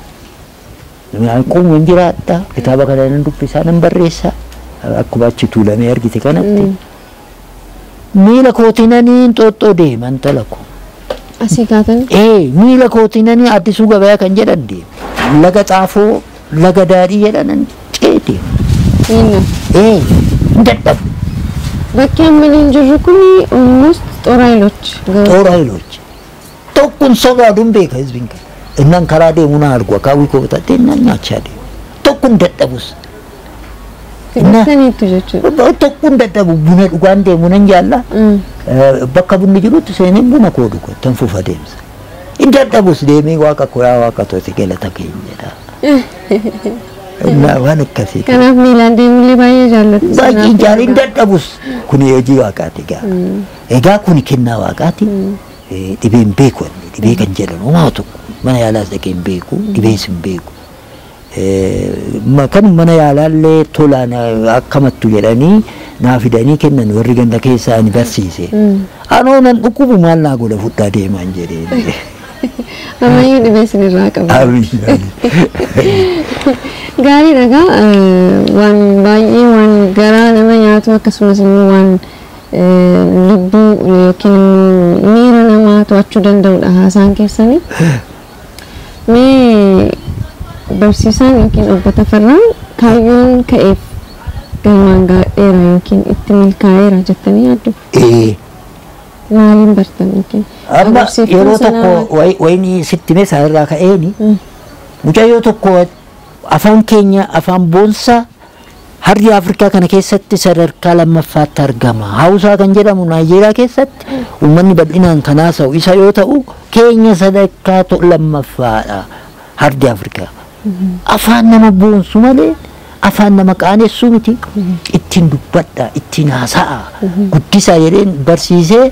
Quuma hin jiraadha. Kitaaba kana nan dubbisaa nan barreessa. Akkuma achi tuulamee argite kanatti. Miila kootinanii Inxooxxoo deema intala koo. Asii kaatanii? Miila kootinanii Addisuu Gabayaa kan jedhan deema. Laga Xaafoo, laga Daadhii jedhanan ce'ee deema. Hin dadhabu. Bakki amma hin jirru kun almost ጦር ኃይሎች ጦር ኃይሎች tokkoon sodaadhuun beeka hizbiin kana. Innaan karaa deemu na argu akaawwii koo bitadhee innaan nyaachaa deema. Tokkoon dadhabus. Filattaniitu jechuudha. Tokkoon dadhabu buna dhugaan deemu nan jaalla. Bakka bunni jirutti seeneen buna koo dhuga tan fufa deemsa. Hin dadhabus deemee waaqa koo yaa waaqa tooti galata keenya jedha. Innaa waan akkasii. Kanaaf miilaan deemullee baay'ee jaallattu. Baay'ee jaalladha hin dadhabus. Kuni hojii waaqaati egaa. Egaa kuni kennaa waaqaati. Dhibee hin beeku dhibee kan jedhamu homaa tokko mana yaalaas dhaqee hin beeku dhibees hin beeku. Kan mana yaalaallee tolaan akkamattu jedhanii naa fidanii kennan warri ganda keessaa ani barsiise. Anoo nan dhukkubu maal naa godha fudhaa deemaan jedheen. Ammayyuu dhibee isinirraa qaba. Gaariidha egaa waan baay'ee waan garaa nama nyaatu akkasumas immoo waan lubbuu yookiin miira namaa to'achuu danda'udha haasaan keessanii. Mee barsiisaan yookiin obbo Tafarraan kaayyoon ka'eef galmaan ga'eera yookiin itti milkaa'eera jettanii yaaddu? Maaliin bartan yookiin? Amma yeroo tokko wayinii sitti mee isaanirraa ka'eeni mucayyoo tokko afaan keenya afaan boonsaa harri Afrikaa kana keessatti sadarkaa lammaffaatti argama. Hawusaa kan jedhamu Naayijeeriyaa keessatti uummanni bal'inaan kan haasa'u isa yoo ta'u keenya sadarkaa lammaffaadha hardi Afrikaa. Afaan nama boonsu malee afaan nama qaanessu miti. Ittiin dubbadha, ittiin haasa'a, guddisaa jedheen barsiisee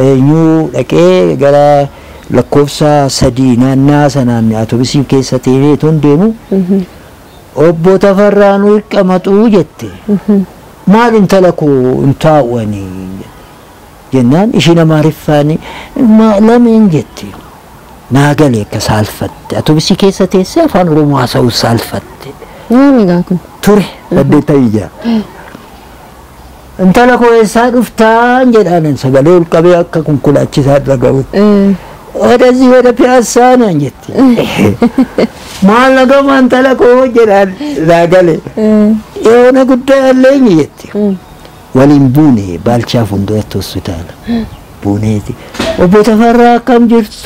eenyu dhaqee gara lakkoofsa 3 naannaa sanaan atoobisii keessa ta'ee toon deemu. Obbo Tafarraan qamaduu jette. Maal intala koo hin taa'uani jennaan ishiin Amaariffaan lameen jette. Naa galee akka saalfatte atoobisii keessa teessee afaan Oromoo haasa'uu saalfatte. Yoom egaa kun? Ture 86. Intala koo eessaa dhuftaan jedhaan sagalee ol qabee akka konkolaachisaa dhaga'utti. ወደዚህ ወደ ፒያሳ ነው እንጂ ማለገው ማንተለቆ ጀራል ዛገለ የሆነ ጉዳይ አለኝ ይት ወሊም ቡኔ ባልቻ ፉንዶት ሆስፒታል ቡኔቲ ኦቦ ተፈራ ከም ጅርቱ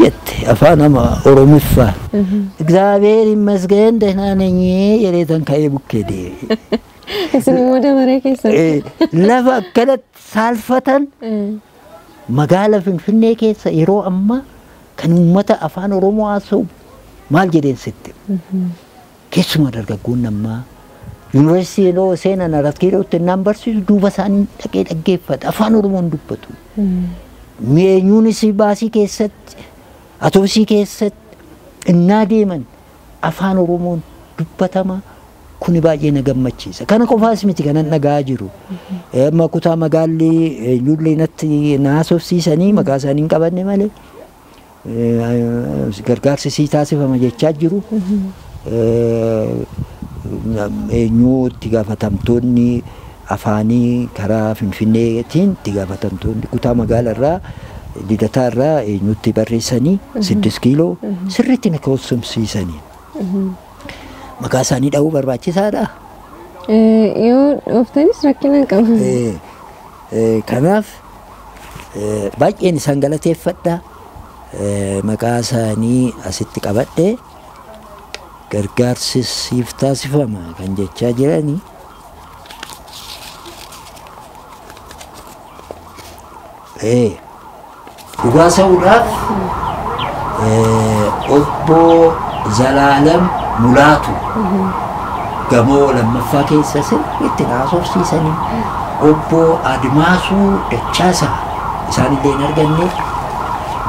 ጀት አፋናማ ኦሮሚፋ እግዚአብሔር ይመስገን ደህና ነኝ የሬተን ካይ ቡኬዴ እሱን ወደ መሬት ለፈከለት ሳልፈተን magaala Finfinnee keessa yeroo ammaa kan uummata afaan Oromoo haasa'u maal jedheen sitti. Keessumaa dargaggoonni ammaa yuunivarsiitii yeroo seenan Arat Kiilootti innaan barsiisu duuba isaanii dhaqee dhaggeeffata afaan Oromoon dubbatu. Eenyuunis baasii keessatti atoobisii keessatti innaa deeman afaan Oromoon dubbatama. Kuni baay'ee na gammachiisa. Kana qofaas miti kanan dhagaa jiru. Amma kutaa magaalli eenyullee natti na haasofsiisanii maqaa isaanii hin qabanne malee gargaarsi sii taasifama jechaa jiru. Eenyuu itti gaafatamtoonni afaanii karaa Finfinneetiin itti gaafatamtoonni kutaa magaalarraa Lidataarraa eenyutti barreessanii 6 kiiloo sirriitti na koosumsiisanii. Maqaa isaanii dha'uu barbaachisaadha. Yoo dhooftanis rakkina hin qabu. Kanaaf baay'een isaan galateeffadha. Maqaa isaanii asitti qabadhe gargaarsi siif taasifama kan jechaa jiranii. Dhugaa sa'uudhaaf obbo Zalaalam Mulaatu gamoo lammaffaa keessa sirriitti haasofsiisanii obbo Admaasuu Dachaasaa isaanillee hin arganne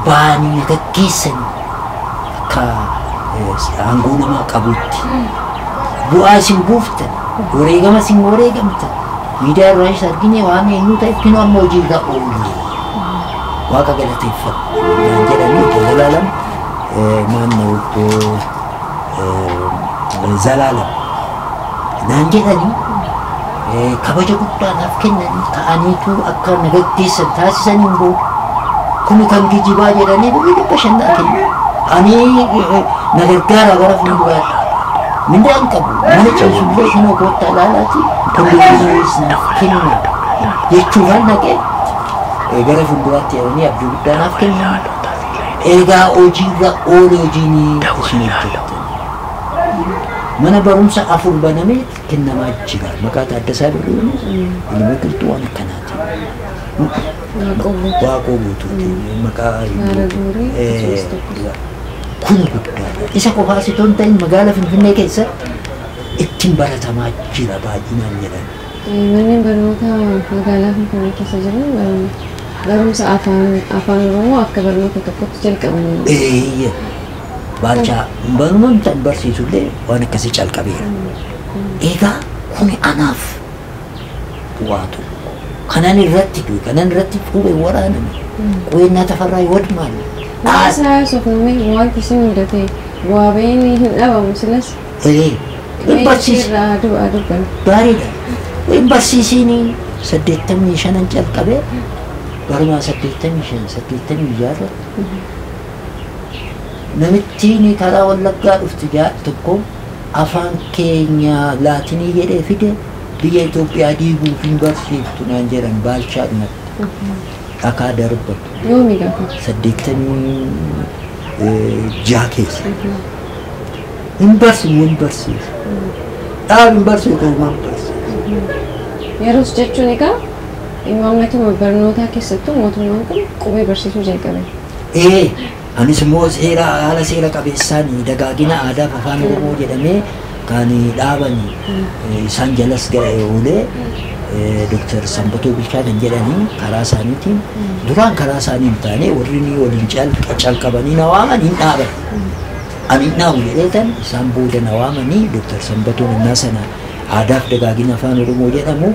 baanii na gaggeessanii akka aangoo namaa qabutti bu'aa isin buuftan wareegama isin wareegamtan miidiyaa irraa isa argine waan eenyu ta'e kinoo amma hojii irra oolu waaqa galateeffadhu naan jedhanii obbo Zalaalam maanna obbo Zalaalam naan jedhanii kabaja guddaa naaf kennanii ta'aniitu akka na gaggeessan taasisaniin booda kuni kan kijibaa jedhanii birrii 500 naa kennu. Ani na gargaara gara fuulduraatti. Mindaan qabu mana ciisullee kunoo koottaa ilaalaati kondominiyeemis naaf kenna jechuudhaan dhaqee gara fuulduraatti jedhanii abdii guddaa naaf kennan. Egaa hojiirra oole hojiin isin hojjettan. Mana barumsa 4 banamee kennamaa jira. Maqaa Taaddasaa Birruunis ilma qilxuu waan akkanaati. Waaqoo guutuuti. Maqaa kun guddaadha. Isa qofaas itoo hin ta'in magaalaa Finfinnee keessatti ittiin baratamaa jira baay'inaan jedhan. Manneen barnootaa magaalaa Finfinnee keessa jiran barumsa afaan Oromoo akka barnoota tokkotti jalqabanii. Baalchaa barnoota barsiisullee waan akkasii calqabeera. Egaa kuni anaaf bu'aa tokko. Kanan irratti du'e, kanan irratti qubee waraaname, qubeen Tafarraa wadmaal. Isaa haasofname wanti isin mudate bu'aa ba'iin hin dhabamu silas. Hin barsiisa. Gaariidha. Hin barsiisiin 85 calqabee barumaa 85 86 irratti namittiin karaa Wallaggaa dhuftu tokko afaan keenya laatinii jedhee fide biyya Itoophiyaa diiguuf hin barsiiftu naan jedhan Baalchaa dhumatti. Dhakaa darbatu. Yoomi gaafa? 86 keessa. Hin barsiisu hin barsiisu. Dhaab hin barsiisu uumaan barsiisu. Yeroos jechuun egaa imaammatuma barnootaa keessattuu mootummaan kun qubee barsiisuu jalqabe. Anis immoo seera haala seera qabeessaan dagaagina aadaa fi afaan Oromoo jedhamee kan dhaaban isaan jalas oolee Dr. Sambatoo Bulchaa kan jedhanii karaa isaaniitiin duraan karaa isaanii hin taane warri ni waliin calqabanii na waaman hin dhaaban. Ani hin dhaabu jedheetan isaan booda na waamanii Dr. Sambatoon innaa sana aadaa fi dagaagina afaan Oromoo jedhamu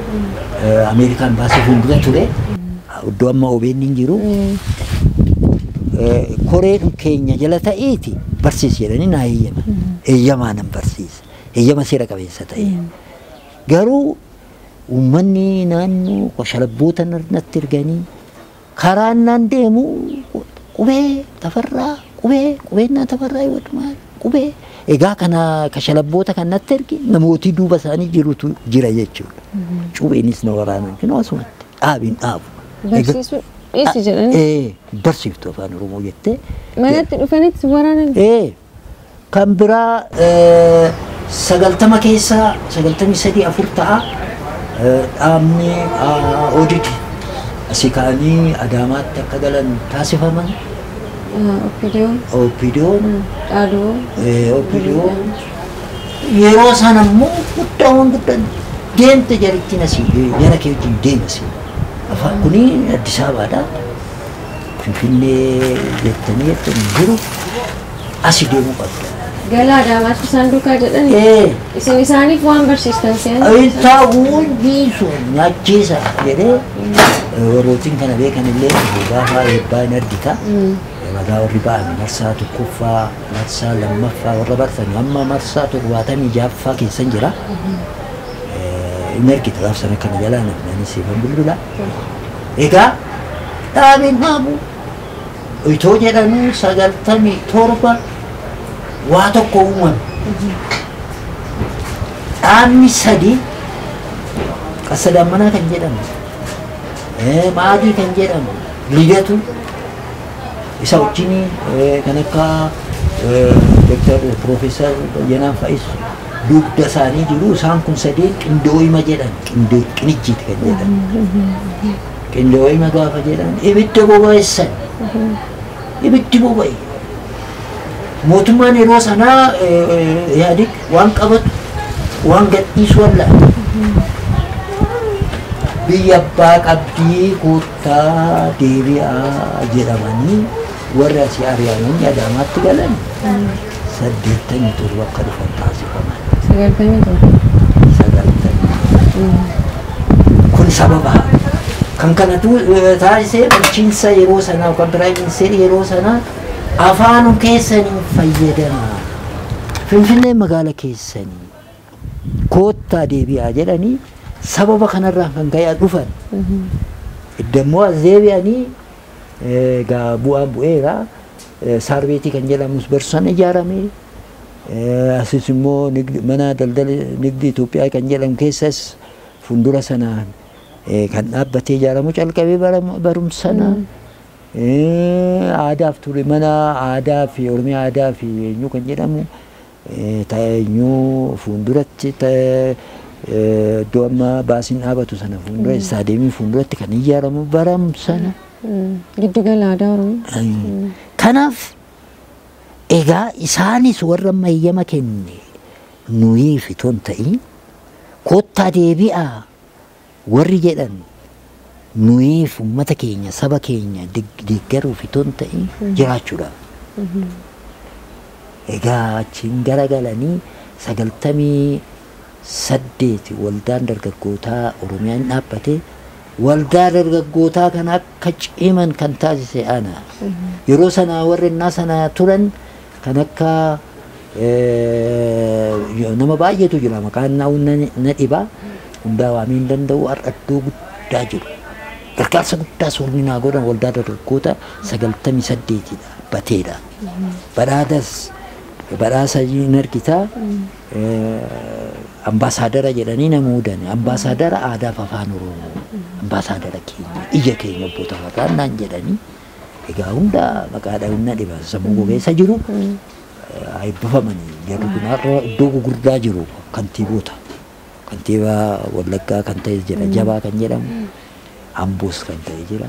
Ameerikaan baasii fuuldura ture. Iddoo amma OBN hin jiru. Koreen keenya jala ta'eeti barsiisi jedhanii naa eeyyama. Eeyyamaa nan barsiisa. Eeyyama seera qabeessa ta'e. Garuu uummanni naannoo qoshalabboota natti erganii karaan naan deemu qubee Tafarraa qubee qubeen Tafarraa Hiwadmaal qubee. Egaa kana kashalabboota kan natti erge namootii duuba isaanii jirutu jira jechuudha. Cubeenis na waraanan kinoo asumatti dhaabiin dhaabu. Barsiisuu dhiisi jedhanii? Barsiiftuu afaan Oromoo jettee. Manatti dhufanitti waraanan? Kan biraa 90 keessaa 93 4 ta'a dhaabni ODD asii ka'anii Adaamaatti akka galan taasifaman. OPDO. Dhaaduu. OPDO. Yeroo sana immoo guddaa guddaan deemte jarittiin asii jara kee wajjin deema asii. Afaan kuni Addis Ababaadha. Finfinnee jettanii jettanii jiru asii deemuu qabda. Galaa Adaamaatti isaan duukaa jedhani? Isin isaaniif waan barsiistan se'an? Ta'uu dhiisu nyaachisa jedhee warrootiin kana beekan illee gaafa eebbaa hin argita. Magaa warri ba'an marsaa 1ffaa, marsaa 2ffaa warra baratan amma marsaa 76ffaa keessan jira. Hin argita gaaf sana kana jalaa namni anis siifan bilbila. Egaa dhaabeen dhaabu itoo jedhanuu 97 waa tokko uumame. Dhaabni 3 Qassa Daammanaa kan jedhamu, Maadii kan jedhamu, Lidatu Isa wajjin kan akka Dr. Profeesar Bayyanaa fa'is dugda isaanii jiru. Isaan kun sadeen qindoo'ima jedhan, qinijjiiti kan jedhan. Qindoo'ima gaafa jedhan ibidda boba'essan. Ibiddi boba'e. Mootummaan yeroo sanaa Ihaadig waan qabatu waan gadhiisu wallaale. Biyya abbaa qabdii koottaa deebi'aa jedhamanii warri asii ari'amanii Adaamaatti galan 87 akka dhufan taasifaman. 97. 90. Kun sababa kan kanatu taasisee bulchiinsa yeroo sanaa yookaan piraayim ministeerri yeroo sanaa afaan keessaniin fayyadamaa. Finfinneen magaala keessanii koottaa deebi'aa jedhanii sababa kanarraa kan ka'e dhufan. Iddammoo as deebi'anii egaa bu'aan bu'eera. Saarbeetii kan jedhamus barsiisaan ijaarame. Asis immoo mana daldala nigdi Itoophiyaa kan jedhamu keessas fuuldura sanaan kan dhaabbatee ijaaramu calqabee barumsana. Aadaaf ture mana aadaa fi Oromiyaa aadaa fi eenyu kan jedhamu eenyu fuulduratti iddoo amma baasiin dhaabatu sana fuuldura istaadeemii fuulduratti kan ijaaramu barumsana. Giddugala aadaa Oromoo. Kanaaf egaa isaanis warra ammayyama kenne nuyiif itoo hin ta'in koottaa deebi'aa warri jedhan nuyiif uummata keenya saba keenya deeggaruuf itoo hin ta'in jiraachuudhaaf. Egaa achiin garagalanii 98 waldaan dargaggootaa Oromiyaan dhaabbate. Waldaa dargaggootaa kan akka ciman kan taasise ana. Yeroo sana warri innaa sana turan kan akka nama baay'eetu jira maqaan na dhiba hundaa waamii hin danda'u har'a iddoo guddaa jiru. Gargaarsa guddaa soorni naa godhan waldaa dargaggoota 98 dhaabbateedha. Badhaasa hin argitaa ambaasaadara jedhanii nama muudan. Ambaasaadara aadaaf afaan Oromoo. Ambaasaadara keenya ija keenya obbo Tafarraan naan jedhanii egaa hunda maqaa dha'uun na dhiba sammuu koo keessa jiru eebbifamanii jarri kun har'a iddoo gurguddaa jiru kantiibota. Kantiibaa Wallaggaa kan ta'e jira Jabaa kan jedhamu Amboos kan ta'e jira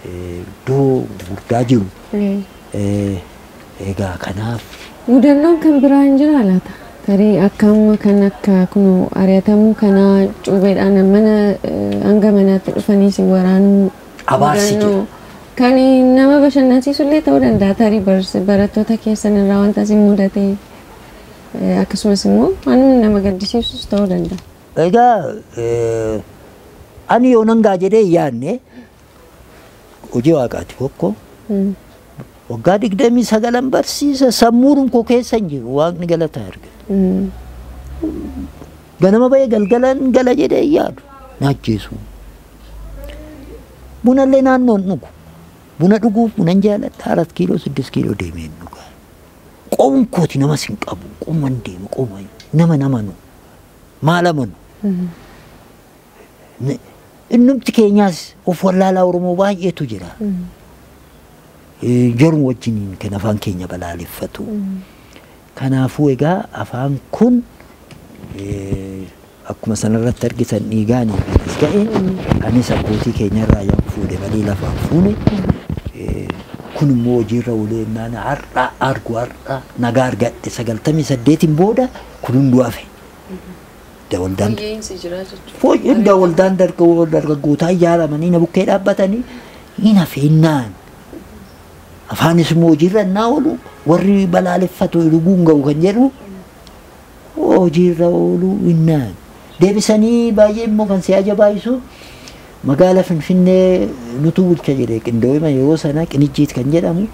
iddoo gurguddaa jiru. Egaa kanaaf Mudannoon kan biraa hin jiraa laata? Tarii akka amma kan akka kun ari'atamuu kana cuubeedhaan mana hanga manaatti dhufanii si waraanuu Abaarsi jira. Kan nama bashannansiisu illee ta'uu danda'a. Tarii barattoota keessan irraa wanta si mudate akkasumas immoo waan nama gaddisiisus ta'uu danda'a. Egaa ani yoo nan gaa jedhee hin yaadne hojii waaqaati tokko. Waggaa 29 barsiisa sammuun koo keessa hin jiru waaqni galata argata. Ganama bahee galgalan gala jedhee hin yaadu na ajjeesu. Bunallee naannoon dhugu. Buna dhuguuf bunan jaaladha 4 kiiloo 6 kiiloo deemee hin dhugaa. Qomuun kooti namas hin qabu qoman deemu qoma nama namanu maal amanu. Innumti keenyaas of wallaalaa Oromoo baay'eetu jira. Jaruma wajjiniin kan afaan keenya balaaleffatu. Kanaafuu egaa afaan kun akkuma sanarratti argitan dhiigaan as ga'e anis abbootii keenyarraa yoo fuudhe malee lafaan fuune kun immoo hojiirra oolee naan har'a argu har'a nagaa argadhe 98 booda kun hunduu hafe. Waldaan fooyya'insa waldaan dargaggootaa ijaaramanii na bukkee dhaabbatanii hin hafeennaan. Afaanis immoo hojiirra innaa oolu warri balaaleffatu dhuguun ga'u kan jedhu hojiirra oolu innaan. Deebisanii baay'ee immoo kan si ajaa'isu magaala Finfinnee nutu bulcha jedhee qindoomina yeroo sana qinijjiit kan jedhamu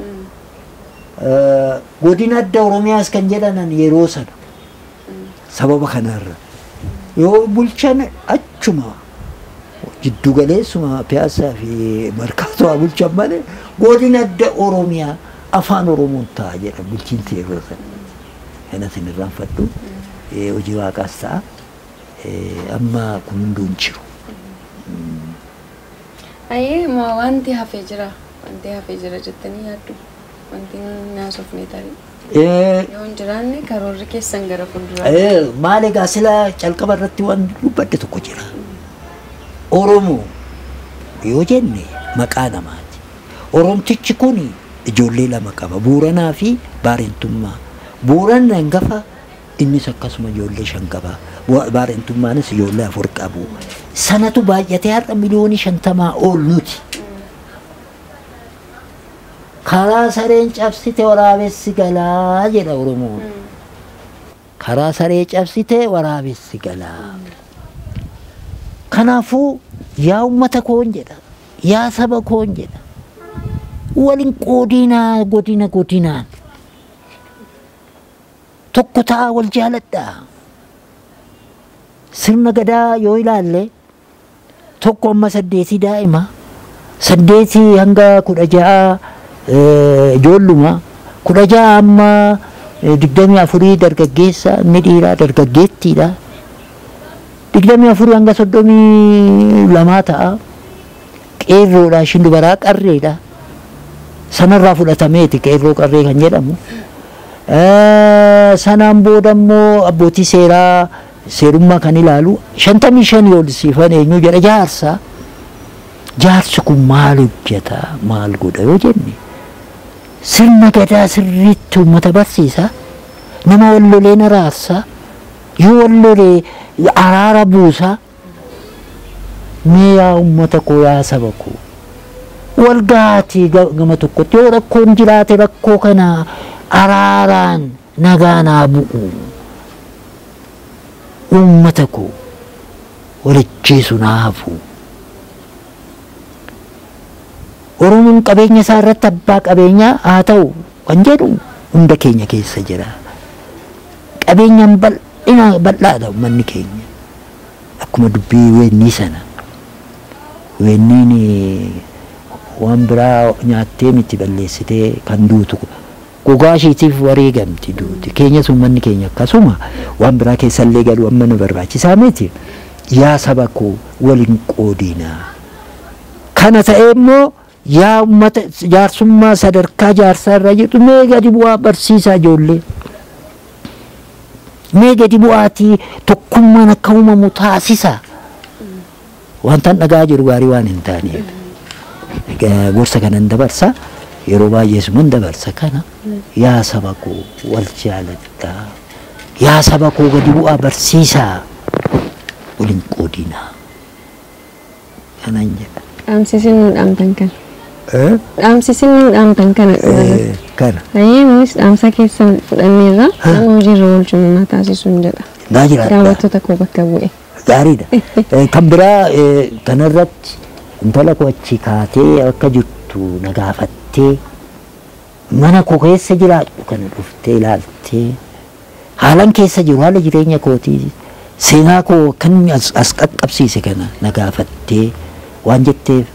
godina adda Oromiyaas kan jedhaman yeroo sana sababa kanarra yoo bulchan achuma jiddu galeessuma Piyaasaa fi Markaatoo bulchan malee godina adda Oromiyaa afaan Oromoon ta'a jedha bulchiinsi yeroo sana. Kanas hin irraanfadhu hojii waaqaas ta'a amma kun hunduu hin jiru. Ayyee wanti hafee jira Wanti hafee jira jettanii yaaddu? Wanti naasofne tarii? Yoo hin jiraanne karoorri keessan gara fuulduraa. Maal egaa sila calqaba irratti waan dubbadhe tokko jira. Oromoo yoo jenne maqaa namaati. Oromtichi kun ijoollee lama qaba. Booranaa fi Baarentummaa. Booranni hangafa, innis akkasuma ijoollee 5 qaba. Baarentummaanis ijoollee 4 qabu. Sanatu baay'atee har'a 50 miliyoonii ol nuti. Karaa sareen cabsite waraabessi galaa jedha Oromoon. Karaa saree cabsite waraabessi galaa. Kanaafuu yaa uummata koon jedha. Yaa saba koon jedha. Walin qoodinaa godina godinaan. Tokko ta'aa wal jaaladhaa. Sirna gadaa yoo ilaalle 1 amma 8 daa'ima. 8 hanga 16 ijoolluma. 16 amma 24 dargaggeessa, inni dhiiraa dargaggeettiidha. 24 hanga 32 ta'a. Qeerroodha, ishiin dubaraa qarreedha. Sanarraa fudhatameeti qeerroo qarree kan jedhamu. Sanaan booda immoo abbootii seeraa seerummaa kan ilaalu 55 ol siifan eenyu jedha jaarsa. Jaarsi kun maal hojjeta, maal godha yoo jenne, sirna gadaa sirriitti uummata barsiisa. Nama wal lolee na raarsa. Yoo wal lolee araara buusa. Mee yaa uummata koo, yaa saba koo, wal gaatii gama tokkotti yoo rakkoon jiraate rakkoo kana araaraan nagaa naa bu'u. Uummata koo wal ajjeesu naafu. Oromoon qabeenya isaa irratti abbaa qabeenyaa haa ta'u kan jedhu hunda keenya keessa jira. Qabeenyaan bal'ina bal'aadha uummanni keenya. Akkuma dubbii weennii sana. Weenniin waan biraa nyaattee miti balleessitee kan duutu. Gogaa isheetiif wareegamti duuti. Keenyas uummanni keenya akkasuma waan biraa keessallee galuu amma nu barbaachisaa miti. Yaa saba koo, waliin qoodinaa. Kana ta'ee immoo yaa uummata jaarsummaa sadarkaa jaarsaa irra jirtu, mee gadi bu'aa barsiisaa ijoollee. Mee gadi bu'aatii tokkummaan akka uumamu taasisa. Wantan dhagaa jiru gaarii waan hin taaneef. Gorsa kanan dabarsa, yeroo baay'ee suman dabarsa kana: yaa saba koo, wal jaaladhaa. Yaa saba koo, gadi bu'aa barsiisaa. Waliin qoodinaa. Kanan jedha. Dhaamsisin nuu dhaamtan kana. Dhaamsisin nuu dhaamtan kana dhumarratti. Kana. Hayyee, nunis dhaamsa keessan fudhanneerra, nama hojiirra oolchu nu taasisuun jedha. Naa jiraadha. Daawwattoota koo bakka bu'e. Gaariidha. Kan biraa kanarratti intala koo achi kaatee akka jirtu na gaafattee, mana koo keessa jiraadhu kana dhuftee ilaaltee, haalan keessa jiru, haala jireenya kootii, seenaa koo kan as qaqqabsiise kana na gaafattee waan jetteef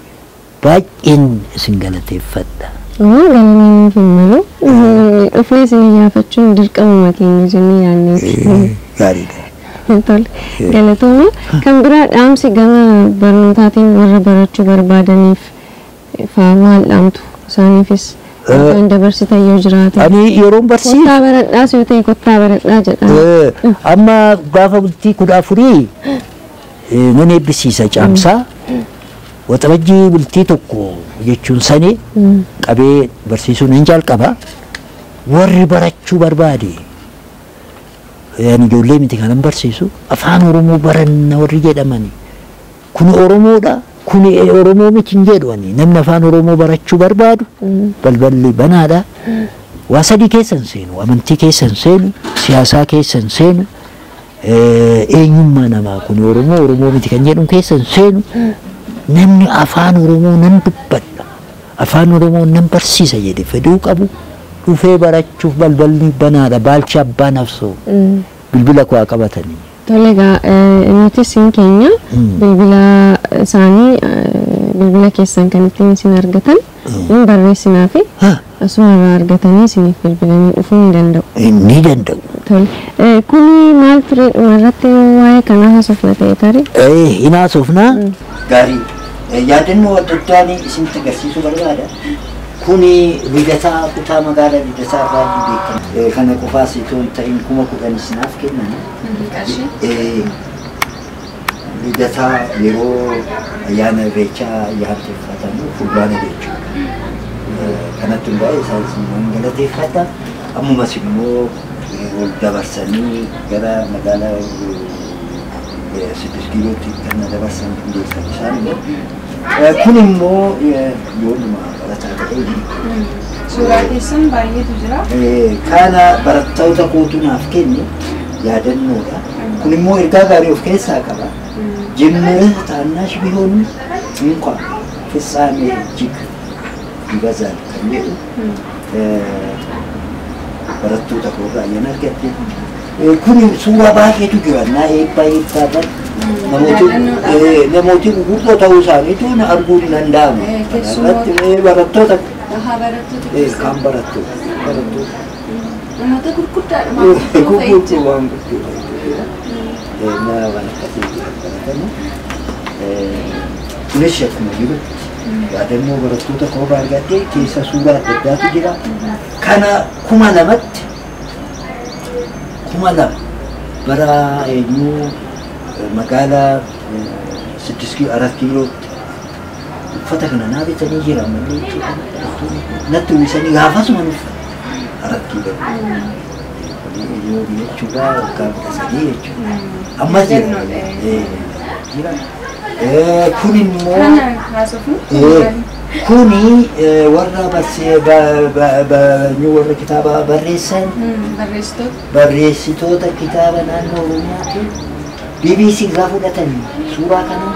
baay'een isin galateeffadha. Galanni nuuf hin malu. Dhufnee isin gaafachuun dirqamuma keenya jennee yaadneeti. Gaariidha. Tole. Galatooma. Kan biraa dhaamsi gama barnootaatiin warra barachuu barbaadaniif faa maal dhaamtu isaaniifis waan dabarsitan yoo jiraate? Ani yeroon barsiisu Kottaa baradhaas yoo ta'e, kottaa baradhaa jedha. Amma gaafa bultii 14 nan eebbisiisa caamsaa. Waxabajjii bultii 1 jechuun sani qabee barsiisuun hin jalqaba. Warri barachuu barbaade, ani ijoollee miti kanan barsiisu, afaan Oromoo baranna warri jedhamani. Kun Oromoodha, kun Oromoo miti hin jedhu ani. Namni afaan Oromoo barachuu barbaadu balballi banaadha. Waa sadii keessa hin seenu: amantii keessa hin seenu, siyaasaa keessa hin seenu, eenyummaa namaa kun Oromoo Oromoo miti kan jedhu keessa hin seenu. Namni afaan Oromoo nan dubbadha, afaan Oromoo nan barsiisa jedhe fedhuu qabu dhufee barachuuf balballi banaadha. Baalcha Abbaa Nafsoo, bilbila koo haa qabatanii. Tole egaa, nuti siin keenya bilbila isaanii, bilbila keessan kan ittiin isin argatan hin barreessinaa fi asuma irraa argatanii isiniif bilbilanii dhufuu ni danda'u. Ni danda'u. Tole. Kuni maal ture, dhumarratti yoo waa'ee kanaa haasofna ta'e tarii? Hin haasofnaa. Gaarii. Yaadannoo adda addaan isinitti agarsiisuu barbaada. Kuni Lidataa, kutaa magaalaa Lidataa irraa beekama. Kana qofaas itoo hin ta'in 10,000 isinaaf kennan. Qarshii? Lidataa yeroo ayyaana Irreechaa ayyaaneffatamu fulbaana jechuudha. Kanatti hundaa'e isaanis immoo hin galateeffadha. Ammumas immoo ol dabarsanii gara magaalaa 6 kiilootti kan na dabarsan qindeessan isaan immoo. Kun immoo yoonuma barataa ta'ee Suuraa keessan baay'eetu jira. Kana barattoota kootu naaf kenne, yaadannoodha. Kun immoo ergaa gaarii of keessaa qaba. ጅምርህ ታናሽ ቢሆንም እንኳ ፍጻሜ እጅግ ይበዛል kan jedhu barattoota koorraa ayyaana argatte. Kun suuraa baay'eetu jira. Naa eebbaa eebbaadhaan namooti gurguddoo ta'uu isaaniitu na arguu hin danda'amu. Keessumoota. Barattoota Haa, barattoota keessan. Kan barattoota. Barattoota. Namoota gurguddaadha. Maanguddoo ta'e Gurguddoo jira. waan guddoo ta'e jira. Na waan akkasii jira baratamu. Kunis akkuma jirutti yaadannoo barattoota koorraa argadhee keessa suuraa adda addaatu jira. Kana 2000tti, 2000 bara eenyuu magaalaa 6 kiiloo 4 kiilootti uffata kana naa bitanii jira malee jechuudha. Barattoonni natti uwwisanii gaafasuma uffata 4 kiiloo. Yoo jechuudha waggaa 13 jechuudha. Ammas jira. Jira. Kun immoo Kana haasofnu. Kuni warra barsee warra kitaaba barreessan Barreessitoota. Barreessitoota kitaaba naannoo Oromiyaatti BBC irraa fudhatanii suuraa kana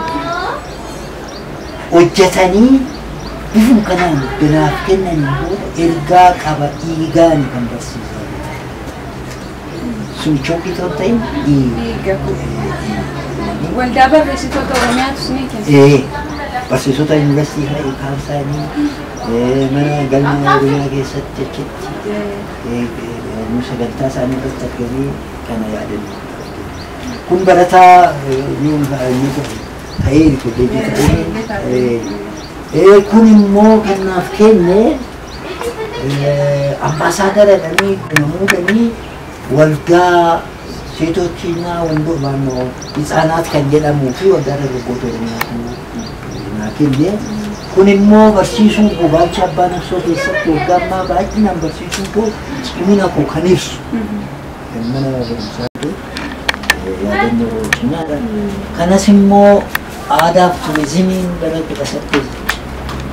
hojjetanii bifuma kanaan biraaf kennanii booda ergaa qaba, dhiigaan kan barsiisaa. Sun chookii ta'u ta'in dhiiga. Dhiiga kun. Waldaa Barreessitoota Oromiyaatu isinii kenna. Barsiisota yuunivarsiitii fa'i kaansaanii mana galma Oromiyaa keessatti achitti sagantaa isaanii irratti argamee kana yaadannoo. Kun barataa ta'ee kolleejjii ta'ee. Kun immoo kan naaf kenne ambaasaadara jedhanii namootanii waldaa ሴቶችና ወንዶች ማነው ህጻናት kan jedhamuu fi waldaa dargaggoota Oromiyaatu naa kenne. Kun immoo barsiisuu koo Baalchaa Abbaa Nafsoo keessatti waggaa ammaa baay'inaan barsiisuu koo cimina koo kan ibsu. Kan mana barumsaatu yaadannoo cimaadha. Kanas immoo aadaa fi turizimiin bara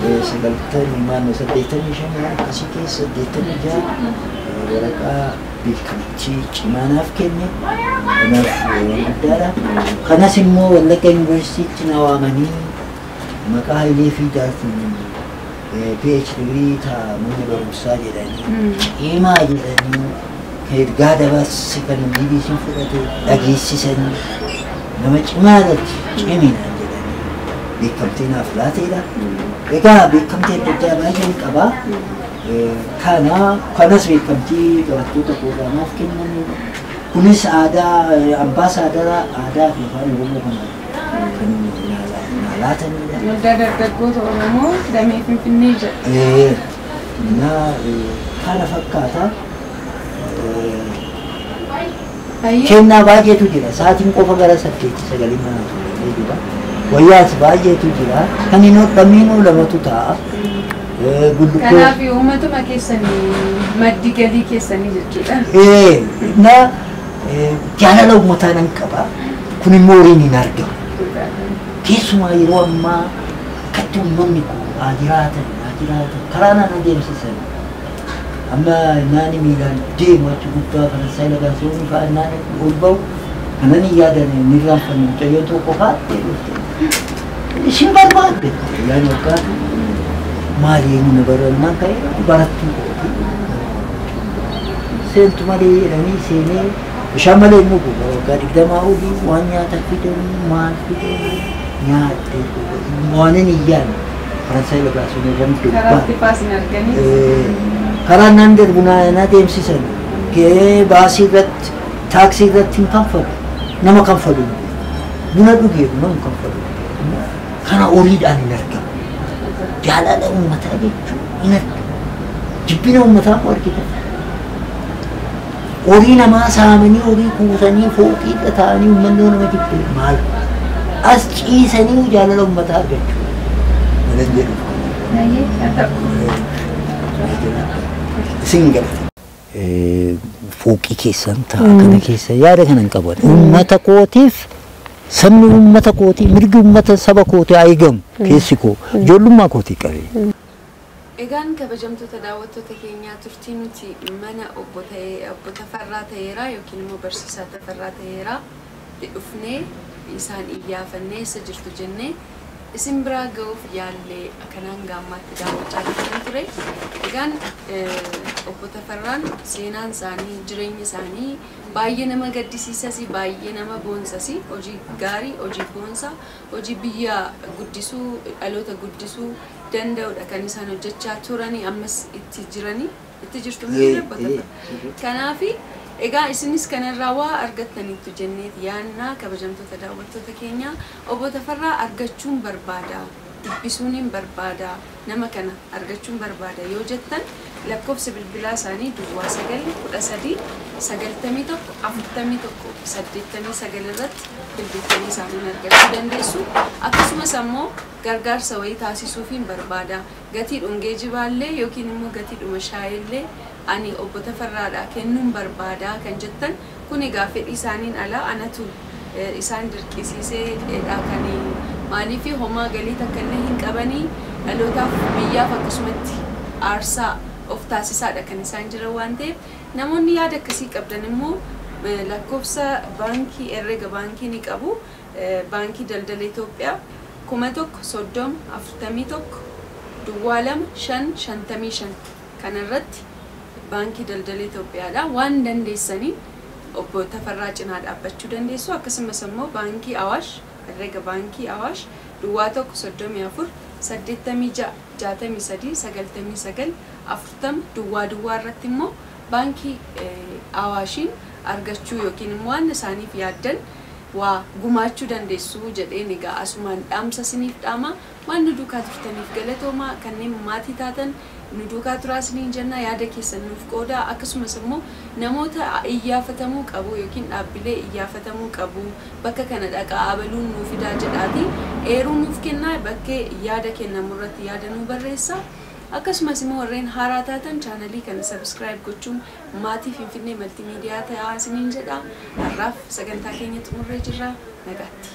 1990 maannoo 85 waan akkasii keessa 86 waraqaa beekamtii cimaa naaf kenne. Kanaaf waan guddaadha. Kanas immoo Wallagga Yuunivarsiitiitti na waamanii maqaa Hayilee Fiidaatiin PhD digirii ta'a manni barumsaa jedhanii cimaa jedhanii kan ergaa dabarse kan BBC'n fudhate dhageessisanii nama cimaa irratti ciminaan jedhanii beekamtii naaf laateedha. Egaa beekamtii adda addaa baay'een qaba. Kana kanas beekamtii barattoota koorraa naaf kennamedha. Kunis aadaa ambaasaadara aadaa fi afaan Oromoo kana kan naa laatanidha. Waldaa Dargaggoota Oromoo damee Finfinnee jedha. Na kana fakkaata. Baay'ee Kennaa baay'eetu jira. Sa'aatiin qofa gara 8 9 mana turee jira. Wayyaas baay'eetu jira. Kan hin hodhamiinuu lamatu ta'a. Bullukkoo. Kanaaf uummatuma keessanii maddi galii keessanii jechuudha. Na jaalala uummataa nan qaba. Kun immoo horiin hin argamu. Keessumaa yeroo ammaa akkatti uummanni kun haa jiraatan haa jiraatan karaa naan adeemsisan. Amma naani miilaan deemu achi gubbaa Faransaay Lagaasiyoon fa'aa naani ol ba'u kanan hin yaadan hin irraanfanne mucayyoon tokko fa'aa dhufte. Isin barbaadde yaani waggaatu maali eenyu na barannaan ka'e barattuu kooti. Seentu malee jedhanii seenee bishaan malee hin dhugu waggaa 20 olii waan nyaata fidanii maal fidanii nyaadhe waan hin yaadne Faransaay Lagaasiyoon irra Karaa dubbaa. itti faasin arganii. Karaa naan darbu na deemsisan baasii irratti taaksii irratti hin kanfalu nama kanfalu buna dhugee nama kanfalu. Kana horiidhaan hin argamu. Jaalala uummataa jechuun hin argamu. Jibbina uummataa immoo argitan. Horii namaa saamanii horii kuusanii fooqiidha ta'anii uummanni nama jibbe maal? As ciisanii jaalala uummataa argachuu. Malan jedhu. Isin galata. Fooqii keessan ta'a kana keessa yaada kana hin qaban. Uummata kootiif sabni uummata kootii mirgi uummata saba kootii haa eegamu keessi koo ijoollummaa kootii qabee. Egaan kabajamtoota daawwattoota keenyaa turtii nuti mana obbo Tafarraa Tayeeraa yookiin immoo barsiisaa Tafarraa Tayeeraa dhufnee isaan iyyaafannee eessa jirtu jennee isin biraa ga'uuf yaallee akkanaan gaammaatti daawwachaa jirtan ture. Egaan obbo Tafarraan seenaan isaanii jireenyi isaanii baay'ee nama gaddisiisas baay'ee nama boonsas hojii gaarii hojii boonsaa hojii biyya guddisuu dhaloota guddisuu danda'udha kan isaan hojjechaa turanii ammas itti jiranii itti jirtu miti obbo Tafarraa. Kanaafi egaa isinis kanarraa waa argattaniittu jenneeti yaannaa kabajamtoota daawwattoota keenyaa obbo Tafarraa argachuun barbaada dubbisuun barbaada nama kana argachuun barbaada yoo jettan lakkoofsa bilbilaa isaanii duwwaa 9 13 91 41 89 irratti bilbiltanii isaanii argachuu dandeessu. Akkasumas ammoo gargaarsa wayii taasisuufiin barbaada gatii geejjibaallee yookiin immoo gatii dhuma shaayillee ani obbo Tafarraadhaa kennuun barbaada kan jettan kun egaa fedhii isaaniin alaa anatu isaan dirqisiiseedha kan maaliif homaa galii takka illee hin qabanii dhalootaaf biyyaaf akkasumatti aarsaa of taasisaadha kan isaan jiran waan ta'eef namoonni yaada akkasii qabdan immoo lakkoofsa baankii herrega baankii ni qabu baankii daldala Itoophiyaa 1000 30 41 duwwaa 2 5 55 kanarratti baankii daldala Itoophiyaadha waan dandeessanii obbo Tafarraa cinaa dhaabbachuu dandeessu. Akkasumas immoo baankii Awaash herrega baankii Awaash duwwaa 1 34 86 63 99 40 duwwaa duwwaa irratti immoo baankii Awaashiin argachuu yookiin immoo waan isaaniif yaaddan waa gumaachuu dandeessu jedheen egaa asumaan dhaamsa isiniif dhaama. Waan nu duukaa turtaniif galatoomaa kanneen maatii taatan nu duukaa turaa isiniin jenna yaada keessan nuuf qoodaa. Akkasumas immoo namoota iyyaafatamuu qabu yookiin dhaabbilee iyyaafatamuu qabu bakka kana dhaqaa abaluun nuu fidaa jedhaati eeruu nuuf kennaa bakkee yaada kennamu irratti yaada nuu barreessa. Akkasumas immoo warreen haaraa taatan chaanalii kana subscribe gochuun maatii Finfinnee Maltiimiidiyaa ta'aa isiniin jedha. Har'aaf sagantaa keenya xumurree jirra. Nagaatti.